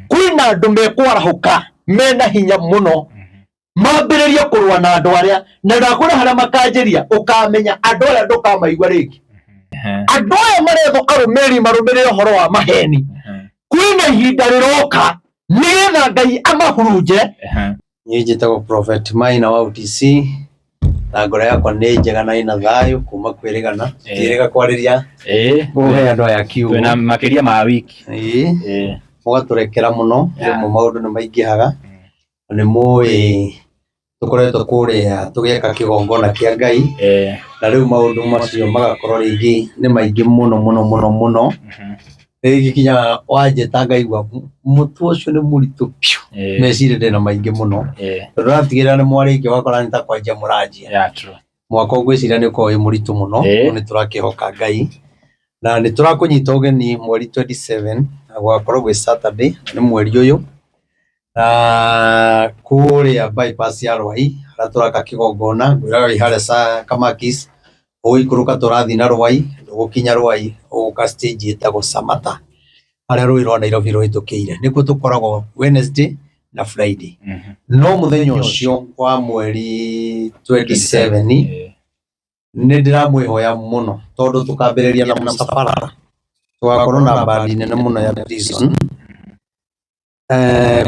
Kwĩna andũ mekwarahũka mena hinya mũno, mambĩrĩrie kũrũa na andũ arĩa, na ndakwĩra harĩa makanjĩria, ũkamenya andũ arĩa ndũkamaigua rĩngĩ. Andũ aya marethwo arũmĩrĩri marũmĩrĩre ũhoro wa maheni. Kwĩna ihinda rĩroka nĩgetha Ngai amahurunje. Niĩ njĩtagwo Prophet Maina wa UTC na ngoro yakwa nĩ njega na ĩna thayũ kuma kwĩrĩgana. Twĩrĩga kwarĩria kũhe andũ aya kiugo. Twĩna makĩria ma wiki. Ĩĩ, mũgatũrekera mũno. Rĩmwe maũndũ nĩ maingĩhaga. Nĩ mũĩ tũkoretwo kũrĩa tũgĩaka kĩgongona kĩa Ngai, na rĩu maũndũ macio magakorwo rĩngĩ nĩ maingĩ mũno mũno mũno mũno. Rĩngĩ kinya wanjĩta ngaigua mũtwe ũcio nĩ mũritũ biũ. Meciria ndĩna maingĩ mũno. Tondũ ũratigĩrĩra nĩ mwarĩkia ũgakora nĩ ta kwanjia mũranjia. Yeah, true. Mwaka ũngwĩciria nĩ ũkoragwo wĩ mũritũ mũno, no nĩ tũrakĩhoka Ngai. Na nĩ tũrakũnyita ũgeni mweri 27 na gũgakorwo gwĩ Saturday, nĩ mweri ũyũ. Na kũrĩa bypass ya Rwai harĩa tũraka kĩgongona, ngwĩraga wĩ harĩa Kamakis, ũgũikũrũka tũrathiĩ na Rwai, ndũgũkinya Rwai, ũgũka stage ĩtagwo Samata, harĩa rũĩ rwa Nairobi rũhĩtũkĩire. Nĩkuo tũkoragwo Wednesday na Friday. No mũthenya ũcio wa mweri 27 nĩ ndĩramwĩhoya mũno, tondũ tũkambĩrĩria na mũcabara, tũgakorwo na bandi nene mũno ya prison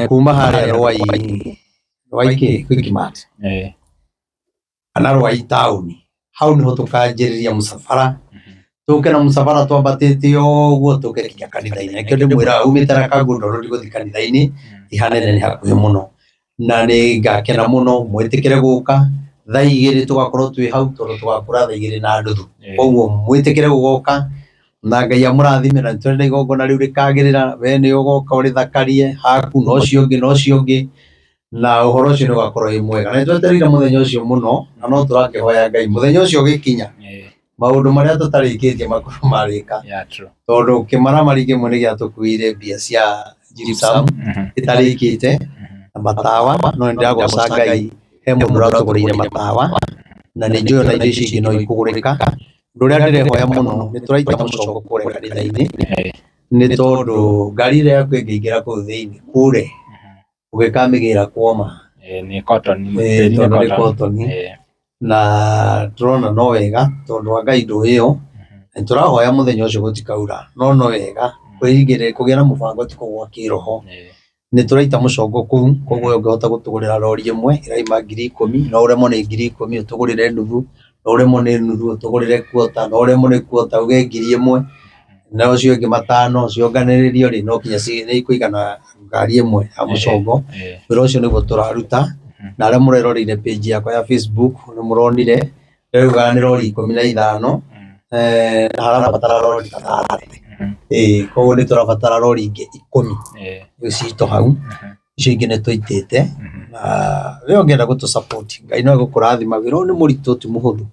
kuma harĩa Rwai, Rwai kĩ Quickmart kana Rwai taũni, hau nĩho tũkanjĩrĩria mũcabara. Tũke na mũcabara twambatĩte ũguo tũke nginya kanitha-inĩ. Nĩkĩo ndĩmwĩraga umĩte na Kangundo Road gũthiĩ kanitha-inĩ ti hanene, nĩ hakuhĩ mũno. Na nĩ ngakena mũno mwĩtĩkĩre gũka thaa 2, tũgakorwo twĩ hau, tondũ tũgakũra thaa 2:30. Koguo mwĩtĩkĩre gũgoka na Ngai amũrathime, na nĩtũrenda igongona rĩu rĩkagĩrĩra. We nĩ ũgoka ũrĩthakarie haku na ũcio ũngĩ na ũcio ũngĩ, na ũhoro ũcio nĩ ũgakorwo wĩ mwega. Na nĩtwetereire mũthenya ũcio mũno, na no tũrakĩhoya Ngai mũthenya ũcio ũgĩkinya maũndũ marĩa tũtarĩkĩtie makorwo marĩka. Yeah, true. Tondũ kĩmaramari kĩmwe nĩ gĩatũkuĩire mbia cia gypsum ĩtarĩkĩte na matawa, no nĩ ndĩragoca Ngai he mũndũ ũratũgũrĩire matawa, na nĩ njũĩ ona indo icio ingĩ no ikũgũrĩka. Ũndũ ũrĩa ndĩrehoya mũno, nĩ tũraita mũcongo kũrĩa kanitha-inĩ, nĩ tondũ ngari ĩrĩa yaku ĩngĩingĩra kũu thĩinĩ kure ũgĩkamĩgĩra kwoma. Nĩ cotton. Tĩri nĩ tondũ nĩ cotton. Cotton. Na tũrona no wega tondũ wa Ngai ndũ ĩyo nĩ tũrahoya mũthenya ũcio gũtikaura, no no wega kwĩigĩrĩra kũgĩa na mũbango ti kũgwa kĩroho. Nĩ tũraita mũcongo kũu, koguo ũngĩhota gũtũgũrĩra rori ĩmwe ĩraima 10,000, no ũremwo nĩ 10,000 ũtũgũrĩre nuthu, no ũremwo nĩ nuthu ũtũgũrĩre quarter, no ũremwo nĩ quarter uge 1,000, na ũcio ũngĩ 500 cionganĩrĩrio rĩ, no kinya nĩ ikũigana ngari ĩmwe ya mũcongo. Wĩra ũcio nĩguo tũraruta, na arĩa mũreroreire page yakwa ya Facebook nĩ mũronire ndĩraugaga nĩ rori 15, na harabatara rori ta 30. Ĩĩ, koguo nĩ tũrabatara rori ingĩ 10 citũ hau, icio ingĩ nĩ tũitĩte. Na we ũngĩenda gũtũ support, Ngai no egũkũrathima. Wĩra ũyũ nĩ mũritũ, ti mũhũthũ.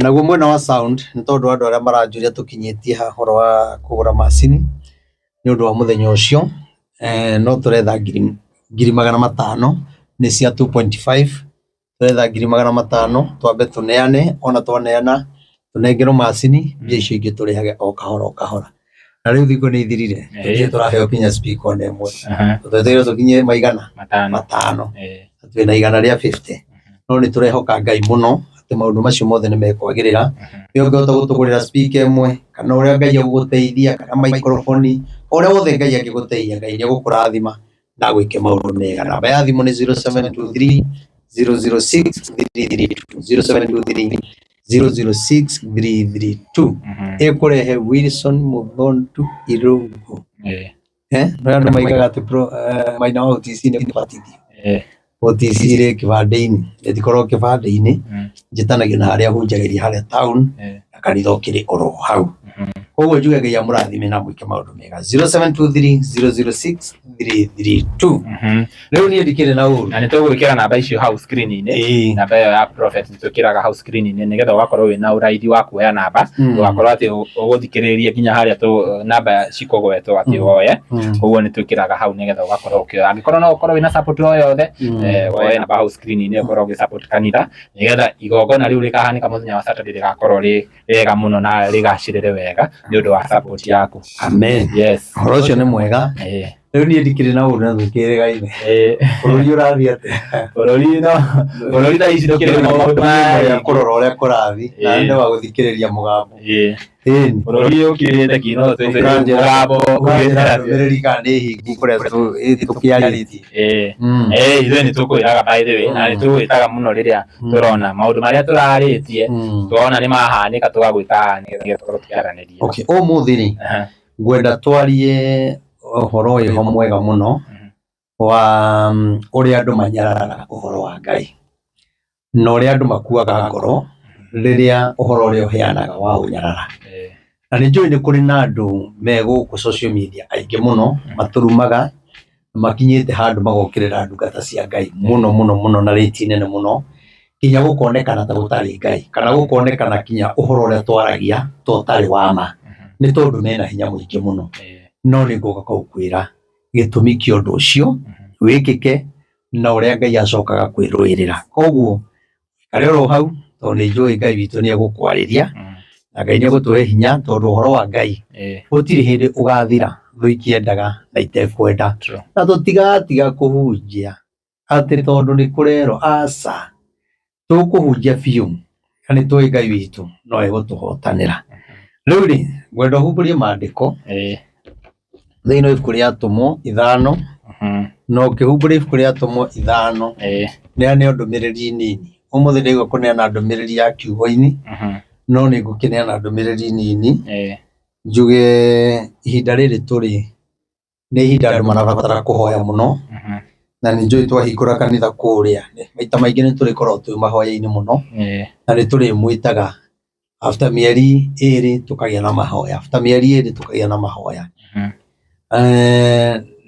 Naguo mwena wa sound, nĩ tondũ andũ arĩa maranjũria tũkinyĩtie haha ũhoro wa kũgũra macini nĩ ũndũ wa mũthenya ũcio, no tũretha 500,000, nĩ cia 2.5, tũretha 500,000 twambe tũneane, ona twaneana tũnengerwo macini, mbia icio ingĩ tũrĩhage o kahora o kahora. Na rĩu thikũ nĩ ithirire, tũtirĩ tũraheo kinya speaker ona ĩmwe. Twetereire tũkinye maigana? 5. 5. Twĩna 150, no nĩ tũrehoka Ngai mũno atĩ maũndũ macio mothe nĩ mekwagĩrĩra. We ũngĩhota gũtũgũrĩra speaker ĩmwe, kana ũrĩa Ngai egũgũteithia, kana microphone, o ũrĩa wothe Ngai angĩgũteithia, Ngai nĩ egũkũrathima na agwĩke maũndũ mega. Namba ya thimũ nĩ 0723 006 332, 0723 006 332. Ĩkũrehe Wilson Mũthondu Irũngũ. No andũ maigaga atĩ Maina wa OTC nĩ kũbatithio. OTC rĩ kĩbandĩ-inĩ, ĩtikoragwo kĩbandĩ-inĩ, njĩtanagio na harĩa hunjagĩria harĩa town, na kanitha ũkĩrĩ oro hau. Koguo njuge Ngai amũrathime na mwĩke maũndũ mega. 0723 006 332. Rĩu niĩ ndikĩrĩ na ũru. Na nĩ tũgwĩkĩra namba icio hau screen-inĩ. Namba ĩyo ya Prophet nĩ twĩkĩraga hau screen-inĩ nĩgetha ũgakorwo wĩna ũraithi wa kuoya namba, ndũgakorwo atĩ ũgũthikĩrĩria nginya harĩa tũ namba cikũgwetwo atĩ woye. Koguo nĩ twĩkĩraga hau nĩgetha ũgakorwo ũkĩoya, angĩkorwo no ũkorwo wĩna support o yothe, woye namba hau screen-inĩ ũkorwo ũgĩ support kanitha nĩgetha igongona rĩu rĩkahanĩka mũthenya wa Saturday rĩgakorwo rĩ rĩega mũno na rĩgacĩrĩre wega nĩ ũndũ wa support yaku. Amen. Yes. Ũhoro ũcio nĩ mwega. Rĩu niĩ ndikĩrĩ na ũru na tũkĩrĩgaine. Bũrũri ũrathiĩ atĩa? Bũrũri no bũrũri thaa ici ndũkĩrĩ na maũndũ maingĩ. Kũrora ũrĩa kũrathiĩ na nĩ wa gũthikĩrĩria mũgambo. Ĩni. Bũrũri ũkirĩte ki no mũgambo ũkanjĩra ndũmĩrĩri kana nĩ hingu kũrĩa tũkĩarĩtie. Ithuĩ nĩ tũkwĩraga by the way na nĩ tũgwĩtaga mũno rĩrĩa tũrona maũndũ marĩa tũrarĩtie tuona nĩ mahanĩka tũgagwĩta nĩgetha tũkorwo tũkĩaranĩria. Okay, ũmũthĩ rĩ ngwenda twarie ũhoro wĩho mwega mũno wa ũrĩa andũ manyararaga ũhoro wa Ngai na ũrĩa andũ makuaga ngoro rĩrĩa ũhoro ũrĩa ũheanaga wa ũnyarara. Na nĩ njũĩ nĩ kũrĩ na andũ me gũkũ social media aingĩ mũno matũrumaga makinyĩte handũ magokĩrĩra ndungata cia Ngai mũno mũno mũno na rĩti nene mũno nginya gũkonekana ta gũtarĩ Ngai kana gũkonekana nginya ũhoro ũrĩa twaragia ta ũtarĩ wa ma nĩ tondũ mena hinya mũingĩ mũno. No nĩ ngũka gũkwĩra gĩtũmi kĩa ũndũ ũcio wĩkĩke na ũrĩa Ngai acokaga kwĩrũĩrĩra. Koguo ũikare oro hau tondũ nĩ njũĩ Ngai witũ nĩ egũkwarĩria na Ngai nĩ egũtũhe hinya tondũ ũhoro wa Ngai gũtirĩ hĩndĩ ũgathira thũ ikĩendaga na itekwenda. Na tũtigatiga kũhunjia atĩ tondũ nĩ kũrerwo aca, tũkũhunjia biũ na nĩ tũĩ Ngai witũ no egũtũhotanĩra. Rĩu rĩ, ngwenda ũhumbũrie maandĩko thĩinĩ wa ibuku rĩa Atũmwo 5 na ũkĩhumbũria ibuku rĩa Atũmwo 5 neane ndũmĩrĩri nini. Ũmũthĩ ndaigua kũneana ndũmĩrĩri ya kiugo-inĩ no nĩ ngũkĩneana ndũmĩrĩri nini njuge ihinda rĩrĩ tũrĩ nĩ ihinda andũ marabatara kũhoya mũno na nĩ njũĩ twahingũra kanitha kũrĩa maita maingĩ nĩ tũrĩkoragwo twĩ mahoya-inĩ mũno na nĩ tũrĩmwĩtaga after mĩeri 2 tũkagĩa na mahoya, after mĩeri 2 tũkagĩa na mahoya.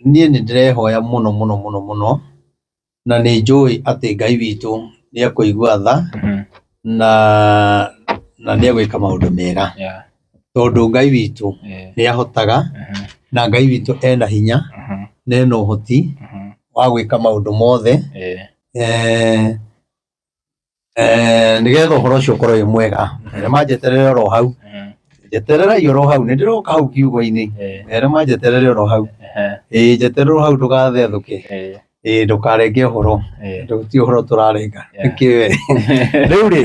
Niĩ nĩ ndĩrehoya mũno mũno mũno mũno na nĩ njũĩ atĩ Ngai witũ nĩ ekũigua tha na nĩ egwĩka maũndũ mega tondũ Ngai witũ nĩ ahotaga na Ngai witũ ena hinya na ena ũhoti wa gwĩka maũndũ mothe nĩgetha ũhoro ũcio ũkorwo wĩ mwega. Mere manjeterere oro hau, njetererai oro hau, nĩ ndĩroka hau kiugo-inĩ, mere manjeterere oro hau, ĩĩ njeterera oro hau ndũgathethũke, ĩĩ ndũkarenge ũhoro, ti ũhoro tũrarenga, nĩkĩ we? Rĩu rĩ,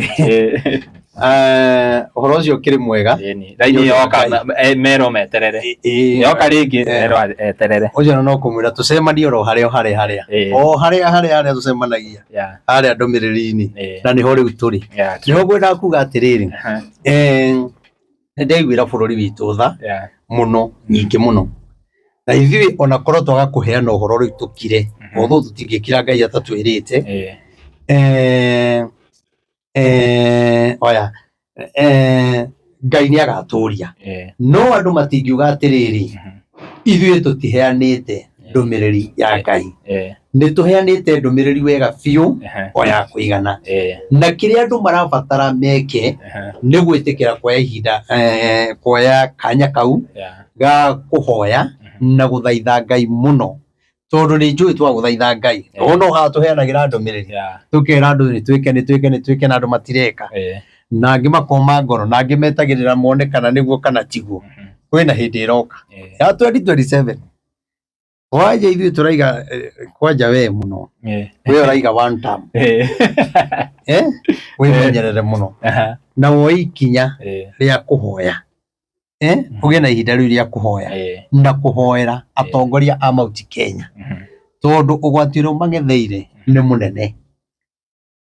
ũhoro ũcio ũkĩrĩ mwega. Raini yoka merwo meterere, yoka rĩngĩ merwo eterere. Ũcio no kũmwĩra tũcemanie oro harĩa harĩa harĩa, o harĩa harĩa harĩa tũcemanagia harĩa ndũmĩrĩri-inĩ, na nĩho rĩu tũrĩ. Nĩho ngwendaga kuga atĩrĩrĩ, nĩ ndaiguĩra bũrũri witũ tha mũno nyingĩ mũno, na ithuĩ ona korwo twaga kũheana ũhoro rĩu tũkire, although tũtingĩkira Ngai atatwĩrĩte, oya Ngai nĩ agatũria, no andũ matingiuga atĩrĩrĩ, ithuĩ tũtiheanĩte ndũmĩrĩri ya Ngai, nĩ tũheanĩte ndũmĩrĩri wega biũ o ya kũigana, na kĩrĩa andũ marabatara meke nĩ gwĩtĩkĩra kuoya ihinda, kuoya kanya kau ga kũhoya na gũthaitha Ngai mũno, tondũ nĩ njũĩ twagũthaitha Ngai o no haha tũheanagĩra ndũmĩrĩri tũkera andũ nĩ twĩke nĩ twĩke nĩ twĩke na andũ matireka, na angĩ makoma ngoro, na angĩ metagĩrĩra mone kana nĩguo kana tiguo. Kwĩna hĩndĩ ĩroka ya 2027 kwanja ithuĩ tũraiga kwanja we mũno we ũraiga one term wĩmenyerere mũno na woe ikinya rĩa kũhoya, ũgĩe na ihinda rĩu rĩa kũhoya na kũhoera atongoria a Mount Kenya, tondũ ũgwati ũrĩa ũmang'etheire nĩ mũnene.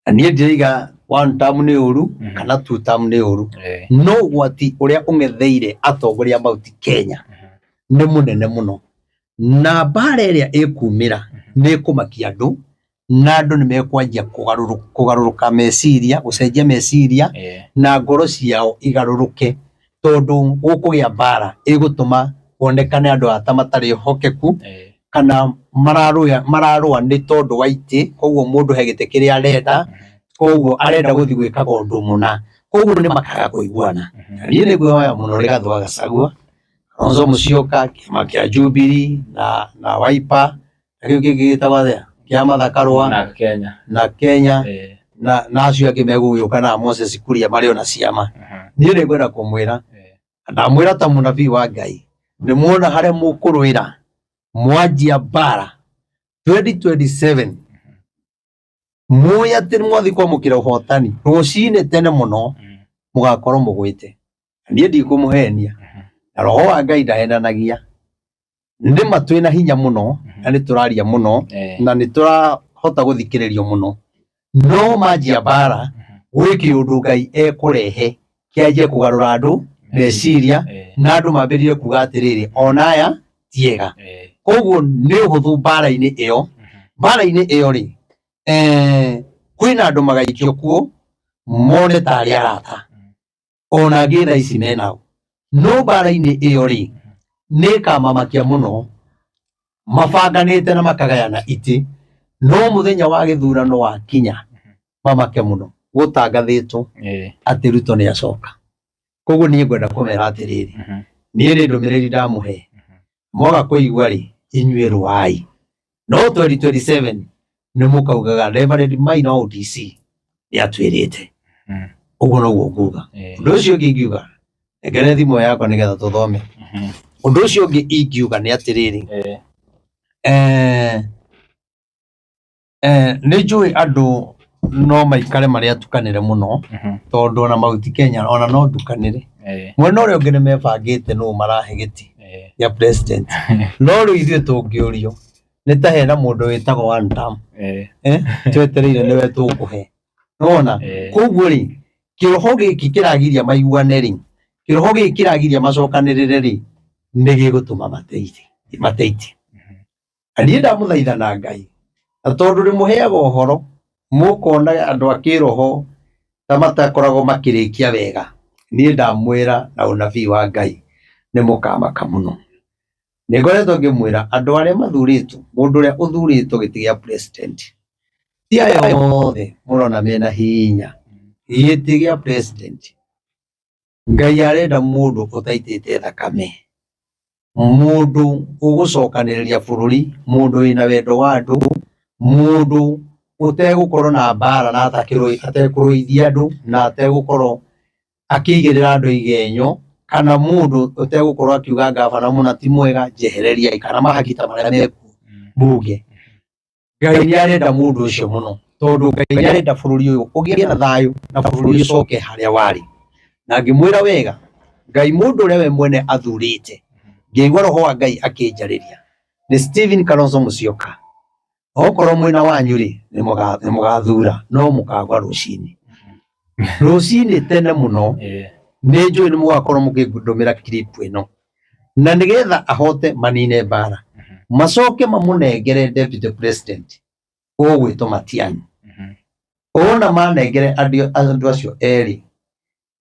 Na niĩ ndiraiga one term nĩ ũru kana two term nĩ ũru, no ũgwati ũrĩa ũng'etheire atongoria a Mount Kenya nĩ mũnene mũno, na mbara ĩrĩa ĩkumĩra nĩ ĩkũmakia andũ, na andũ nĩ mekwanjia kũgarũrũka meciria, gũcenjia meciria na ngoro ciao igarũrũke, tondũ gũkũgĩa mbara ĩgũtũma kuonekane andũ aya ta matarĩ ehokeku kana mararũa nĩ tondũ wa itĩ, koguo mũndũ he gĩtĩ kĩrĩa arenda, koguo arenda gũthiĩ gwĩkaga ũndũ mũna, koguo nĩ makaga kũiguana. Niĩ nĩ ngwĩhoya mũno Rigathĩ wa Gachagua, Kalonzo Musyoka, kĩama kĩa Jubilee na Wiper, na kĩu kĩngĩ gĩtagwo atĩa kĩa Martha Karũa na Kenya na Kenya na acio angĩ megũgĩũka na Moses Kuria marĩ ona ciama. Niĩ nĩ ngwenda kũmwĩra, ndamwĩra ta mũnabii wa Ngai, nĩ muona harĩa mũkũrũĩra. Mwanjia mbara 2027 mũĩ atĩ nĩ mwathiĩ kwamũkĩra ũhotani rũcinĩ tene mũno mũgakorwo mũgwĩte. Niĩ ndikũmũhenia, na roho wa Ngai ndahenanagia. Nĩ ma twĩna hinya mũno na nĩ tũraria mũno na nĩ tũrahota gũthikĩrĩrio mũno, no manjia mbara gwĩ kĩũndũ Ngai ekũrehe kĩanjie kũgarũra andũ meciria na andũ mambĩrĩrie kuga atĩrĩrĩ, ona aya ti ega. Koguo nĩ ũhũthũ mbara-inĩ ĩyo. Mbara-inĩ ĩyo rĩ, kwĩna andũ magaikio kuo mone tarĩ arata, ona angĩ thaa ici menao, no mbara-inĩ ĩyo rĩ, nĩ ĩkamamakia mũno mabanganĩte na makagayana itĩ, no mũthenya wa gĩthurano wakinya mamake mũno gũtangathĩtwo atĩ Ruto nĩ acoka. Koguo niĩ ngwenda kũmera atĩrĩrĩ, niĩ nĩ ndũmĩrĩri ndamũhe, mwaga kũigua rĩ, inyuĩ rũai, no 2027 nĩ mũkaugaga Reverend Maina wa ODC nĩ atwĩrĩte. Ũguo noguo nguga. Ũndũ ũcio ũngĩ ingiuga, ngere thimũ yakwa nĩgetha tũthome. Ũndũ ũcio ũngĩ ingiuga nĩ atĩrĩrĩ, nĩ njũĩ andũ no maikare marĩ atukanĩre mũno, tondũ ona Mount Kenya ona no ndukanĩre. Mwena ũrĩa ũngĩ nĩ mebangĩte nũ marahe gĩtĩ gĩa president, no rĩu ithuĩ tũngĩũrio nĩ ta hena mũndũ wĩtagwo one term, twetereire nĩwe tũkũhe nona. Koguo rĩ, kĩroho gĩkĩ kĩragiria maiguane rĩ, kĩroho gĩkĩ kĩragiria macokanĩrĩre rĩ, nĩ gĩgũtũma mateithie mateithie. Na niĩ ndamũthaitha na Ngai, na tondũ ndĩmũheaga ũhoro mũkona andũ a kĩroho ta matakoragwo makĩrĩkia wega, niĩ ndamwĩra na ũnabii wa Ngai nĩ mũkamaka mũno. Nĩ ngoretwo ngĩmwĩra andũ arĩa mathurĩtwo, mũndũ ũrĩa ũthurĩtwo gĩtĩ gĩa president, ti aya othe mũrona mena hinya gĩtĩ gĩa president. Ngai arenda mũndũ ũtaitĩte thakame, mũndũ ũgũcokanĩrĩria bũrũri, mũndũ wĩna wendo wa andũ, mũndũ ũtegũkorwo na mbara na atekũrũithia andũ na ategũkorwo akĩigĩrĩra andũ igenyo, kana mũndũ ũtegũkorwo akiuga ngabana mũna ti mwega njehereriai, kana mahaki ta marĩa mekuo mbunge. Ngai nĩ arenda mũndũ ũcio mũno, tondũ Ngai nĩ arenda bũrũri ũyũ ũgĩe na thayũ na bũrũri ũcoke harĩa warĩ. Na ngĩmwĩra wega, Ngai mũndũ ũrĩa we mwene athurĩte, ngĩigua roho wa Ngai akĩnjarĩria nĩ Stephen Kalonzo Musyoka. Okorwo mwĩna wanyu rĩ, nĩ mũgathura, no mũkagwa rũcinĩ. Rũcinĩ tene mũno nĩ njũĩ nĩ mũgakorwo mũkĩndũmĩra clip ĩno, na nĩgetha ahote manine mbara, macoke mamũnengere deputy president ũgwĩtwo Matiang'i. Ona manengere andũ acio erĩ,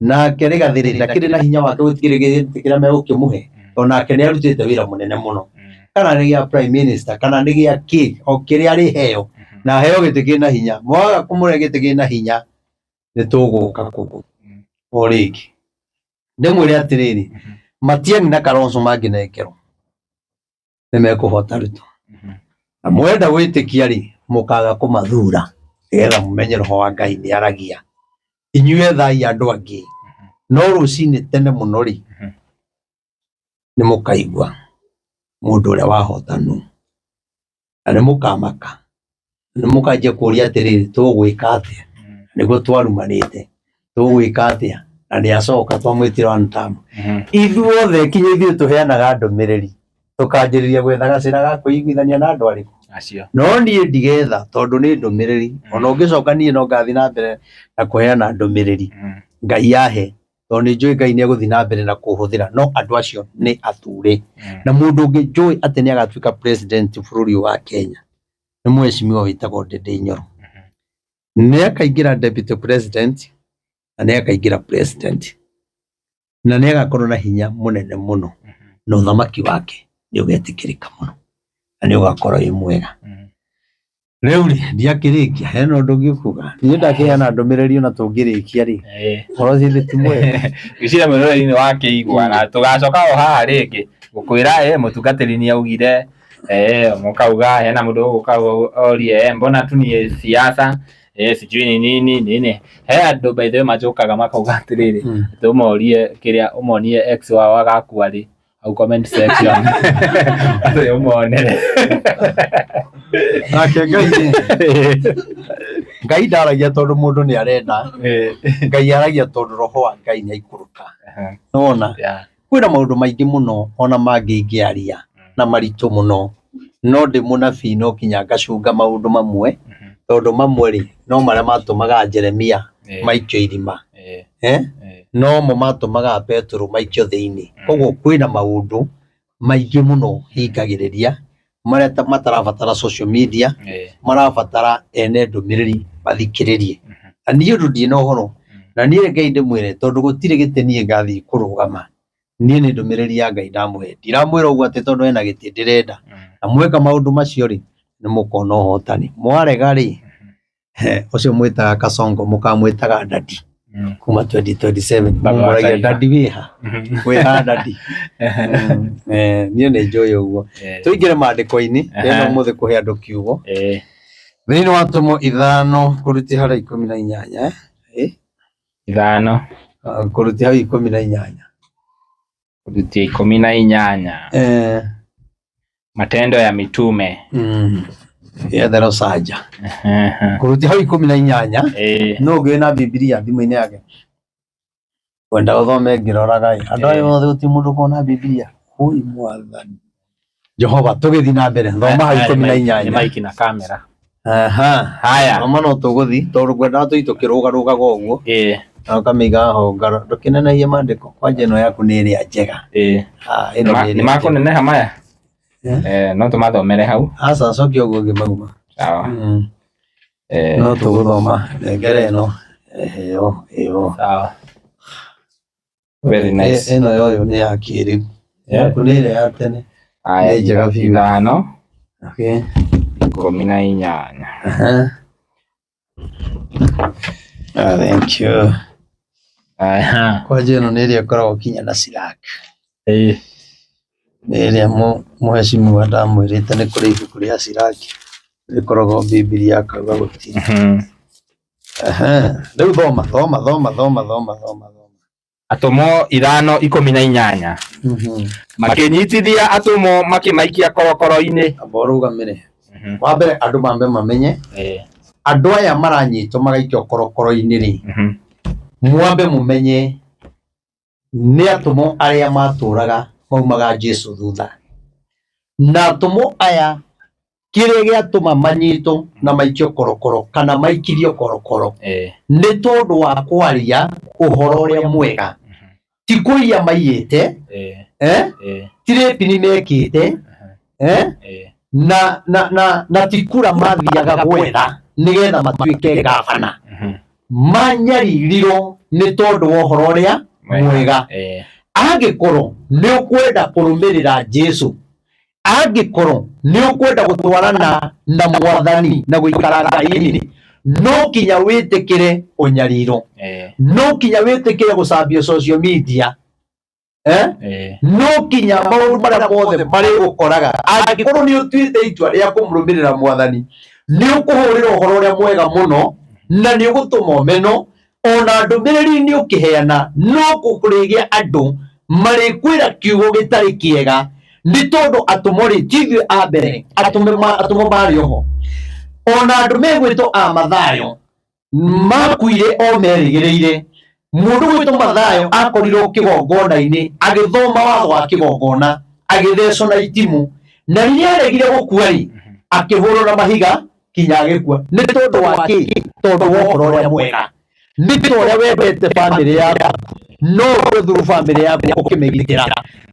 nake Rigathĩ ndakĩrĩ na hinya wake gũtikĩrĩ gĩtĩ kĩrĩa megũkĩmũhe, tondũ nake nĩ arutĩte wĩra mũnene mũno, kana nĩ gĩa prime minister kana nĩ gĩa kĩ, o kĩrĩa arĩheo, na aheo gĩtĩ kĩna hinya. Mwaga kũmũhe gĩtĩ kĩna hinya, nĩ tũgũka kũgũ o rĩngĩ. Ndĩmwĩre atĩrĩrĩ, Matiang'i na Kalonzo mangĩnengerwo nĩ mekũhota Ruto, na mwenda gwĩtĩkia rĩ, mũkaga kũmathura nĩgetha mũmenye roho wa Ngai nĩ aragia. Inyuĩ ethai andũ angĩ, no rũcinĩ tene mũno rĩ, nĩ mũkaigua mũndũ ũrĩa wahota nũ, na nĩ mũkamaka, nĩ mũkanjia kũria atĩrĩrĩ, tũgwĩka atĩa nĩguo twarumanĩte, tũgwĩka atĩa na nĩ acoka twamwĩtira one term. Ithuothe kinya ithuĩ tũheanaga ndũmĩrĩri tũkanjĩrĩria gwetha gacĩra ga kwĩiguithania na andũ arĩkũ acio. No niĩ ndigetha, tondũ nĩ ndũmĩrĩri. Ona ũngĩcoka niĩ no ngathiĩ na mbere na kũheana ndũmĩrĩri Ngai yahe, tondũ nĩ njũĩ Ngai nĩ egũthiĩ na mbere na kũhũthĩra, no andũ acio nĩ athure. Na mũndũ ũngĩ njũĩ atĩ nĩ agatuĩka president bũrũri ũyũ wa Kenya nĩ mheshimiwa wĩtagwo Ndindi Nyoro. Nĩ akaingĩra deputy president na nĩ akaingĩra president, na nĩ agakorwo na hinya mũnene mũno, na ũthamaki wake nĩ ũgetĩkĩrĩka mũno na nĩ ũgakorwo wĩ mwega. Rĩu rĩ, ndiakĩrĩkia, hena ũndũ ũngĩ ũkuga? Niĩ ndakĩheana ndũmĩrĩri, ona tũngĩrĩkia rĩ, ũhoro ũcio ti mwega. Ngwĩciria mwĩroreri nĩ wakĩigua, na tũgacoka o haha rĩngĩ gũkwĩra mũtungatĩri nĩ augire, mũkauga hena mũndũ ũgũka orie, mbona tu ni siasa, sijui ni nini nini. He andũ by the way manjũkaga makauga atĩrĩrĩ, tũmorie kĩrĩa ũmonie ex wao agakua rĩ. Hau comment section. Atĩ ũmonere. Nake Ngai rĩ, Ngai ndaragia tondũ mũndũ nĩ arenda. Ngai aragia tondũ roho wa Ngai nĩ aikũrũka. Nĩwona? Yeah. Kwĩna maũndũ maingĩ mũno ona mangĩ ingĩaria na maritũ mũno, no ndĩ mũnabii no nginya ngacunga maũndũ mamwe, tondũ mamwe rĩ, no marĩa matũmaga Jeremia maikio irima, eh? No mo matũmaga Petero maikio thĩinĩ. Koguo kwĩna maũndũ maingĩ mũno hingagĩrĩria marĩa matarabatara social media, marabatara ene ndũmĩrĩri mathikĩrĩrie. Na niĩ ũndũ ndirĩ na ũhoro, na niĩ reke ndĩmwĩre, tondũ gũtirĩ gĩtĩ niĩ ngathiĩ kũrũgama, niĩ nĩ ndũmĩrĩri ya Ngai ndamũhe. Ndiramwĩra ũguo atĩ tondũ hena gĩtĩ ndĩrenda. Na mweka maũndũ macio rĩ, nĩ mũkona ũhotani. Mwarega rĩ, ũcio mwĩtaga Kasongo mũkamwĩtaga Dadi kuma 2027. Baba wa Mũmũragia taifa. Dadi wĩha? Wĩha Dadi? Niĩ nĩ njũĩ ũguo. Tũingĩre maandĩko-inĩ, ndĩrenda ũmũthĩ kũhe andũ kiugo. Thĩinĩ wa Atũmwo 5 kũruti harĩa 18, eh? 5. Kũruti hau 18. Kũruti 18. Matendo ya Mitume. Yethero Sanja. Kũruti hau 18. No ũngĩ na Bibilia thimũ-inĩ yake. Wenda ũthome ngĩroraga ĩ. Andũ aya othe gũtirĩ mũndũ ũkoragwo na Bibilia. Ũi mwathani. Jehova, tũgĩthiĩ na mbere. Thoma hau 18. Nĩ maiki na kamera. Aha. Haya. Thoma no tũgũthiĩ tondũ ngwendaga tũthiĩ tũkĩrũgarũgaga ũguo. Na ũkamĩiga haha ngaro. Ndũkĩnenehie maandĩko. Kwanja ĩno yaku nĩ ĩrĩa njega. Ah, ĩno nĩ ĩrĩa Nĩ njega. makũneneha maya? No tũmathomere hau. Aca, cokia ũguo ngĩmauma. Sawa. No tũgũthoma nengere ĩno. Ĩyo, ĩyo. Sawa. Very nice. Ĩno yoyo nĩ ya kĩrĩu. Yaku nĩ ĩrĩa ya tene. Haya, Nĩ njega biũ. 5. Okay. 18. Aha. Ah, thank you. Aha. Kwanja ĩno nĩ ĩrĩa ĩkoragwo kinya na Sirac. Nĩ ĩrĩa mũhecimiwa ndamwĩrĩte nĩ kũrĩ ibuku rĩa Sirac rĩkoragwo Bibilia akauga gũtirĩ. Aha. Rĩu thoma, thoma, thoma, thoma, thoma, thoma, thoma. Atũmwo 5:18. Makĩnyitithia atũmwo makĩmaikia korokoro-inĩ. Amba ũrũgamĩre. Wa mbere andũ mambe mamenye andũ aya maranyitwo magaikio korokoro-inĩ rĩ, mwambe mũmenye nĩ atũmwo arĩa matũraga maumaga Jesu thutha. Na atũmwo aya kĩrĩa gĩatũma manyitwo na maikio korokoro kana maikirio korokoro nĩ tondũ wa kwaria ũhoro ũrĩa mwega. Ti kũiya maiyĩte, ti rape nĩ mekĩte, na ti kura mathiaga gwetha nĩgetha matuĩke gavana. Manyaririrwo nĩ tondũ wa ũhoro ũrĩa mwega. Angĩkorwo nĩ ũkwenda kũrũmĩrĩra Jesu, angĩkorwo nĩ ũkwenda gũtwarana na mwathani na gũikara Ngai-inĩ, no nginya wĩtĩkĩre ũnyariro, no nginya wĩtĩkĩre gũcambio social media, no nginya maũndũ marĩa mothe marĩgũkoraga. Angĩkorwo nĩ ũtuĩte itua rĩa kũmũrũmĩrĩra mwathani, nĩ ũkũhũrĩra ũhoro ũrĩa mwega mũno na nĩ ũgũtũma ũmeno, ona ndũmĩrĩri nĩ ũkĩheana, no kũrĩgĩa andũ marĩkwĩra kiugo gĩtarĩ kĩega, nĩ tondũ atũmwo rĩ, ti ithuĩ a mbere, atũmwo marĩ oho. Ona andũ megwĩtwo a Mathayo makuire o merĩgĩrĩire. Mũndũ gwĩtwo Mathayo akorirwo kĩgongona-inĩ agĩthoma watho wa kĩgongona, agĩthecwo na itimũ, na rĩrĩa aregire gũkua rĩ, akĩhũrwo na mahiga kinya agĩkua. Nĩ tondũ wa kĩ? Tondũ wa ũhoro ũrĩa mwega. Nĩ ta ũrĩa wendete bamĩrĩ yaku, no ũgũthuru bamĩrĩ yaku ũkĩmĩgitĩra.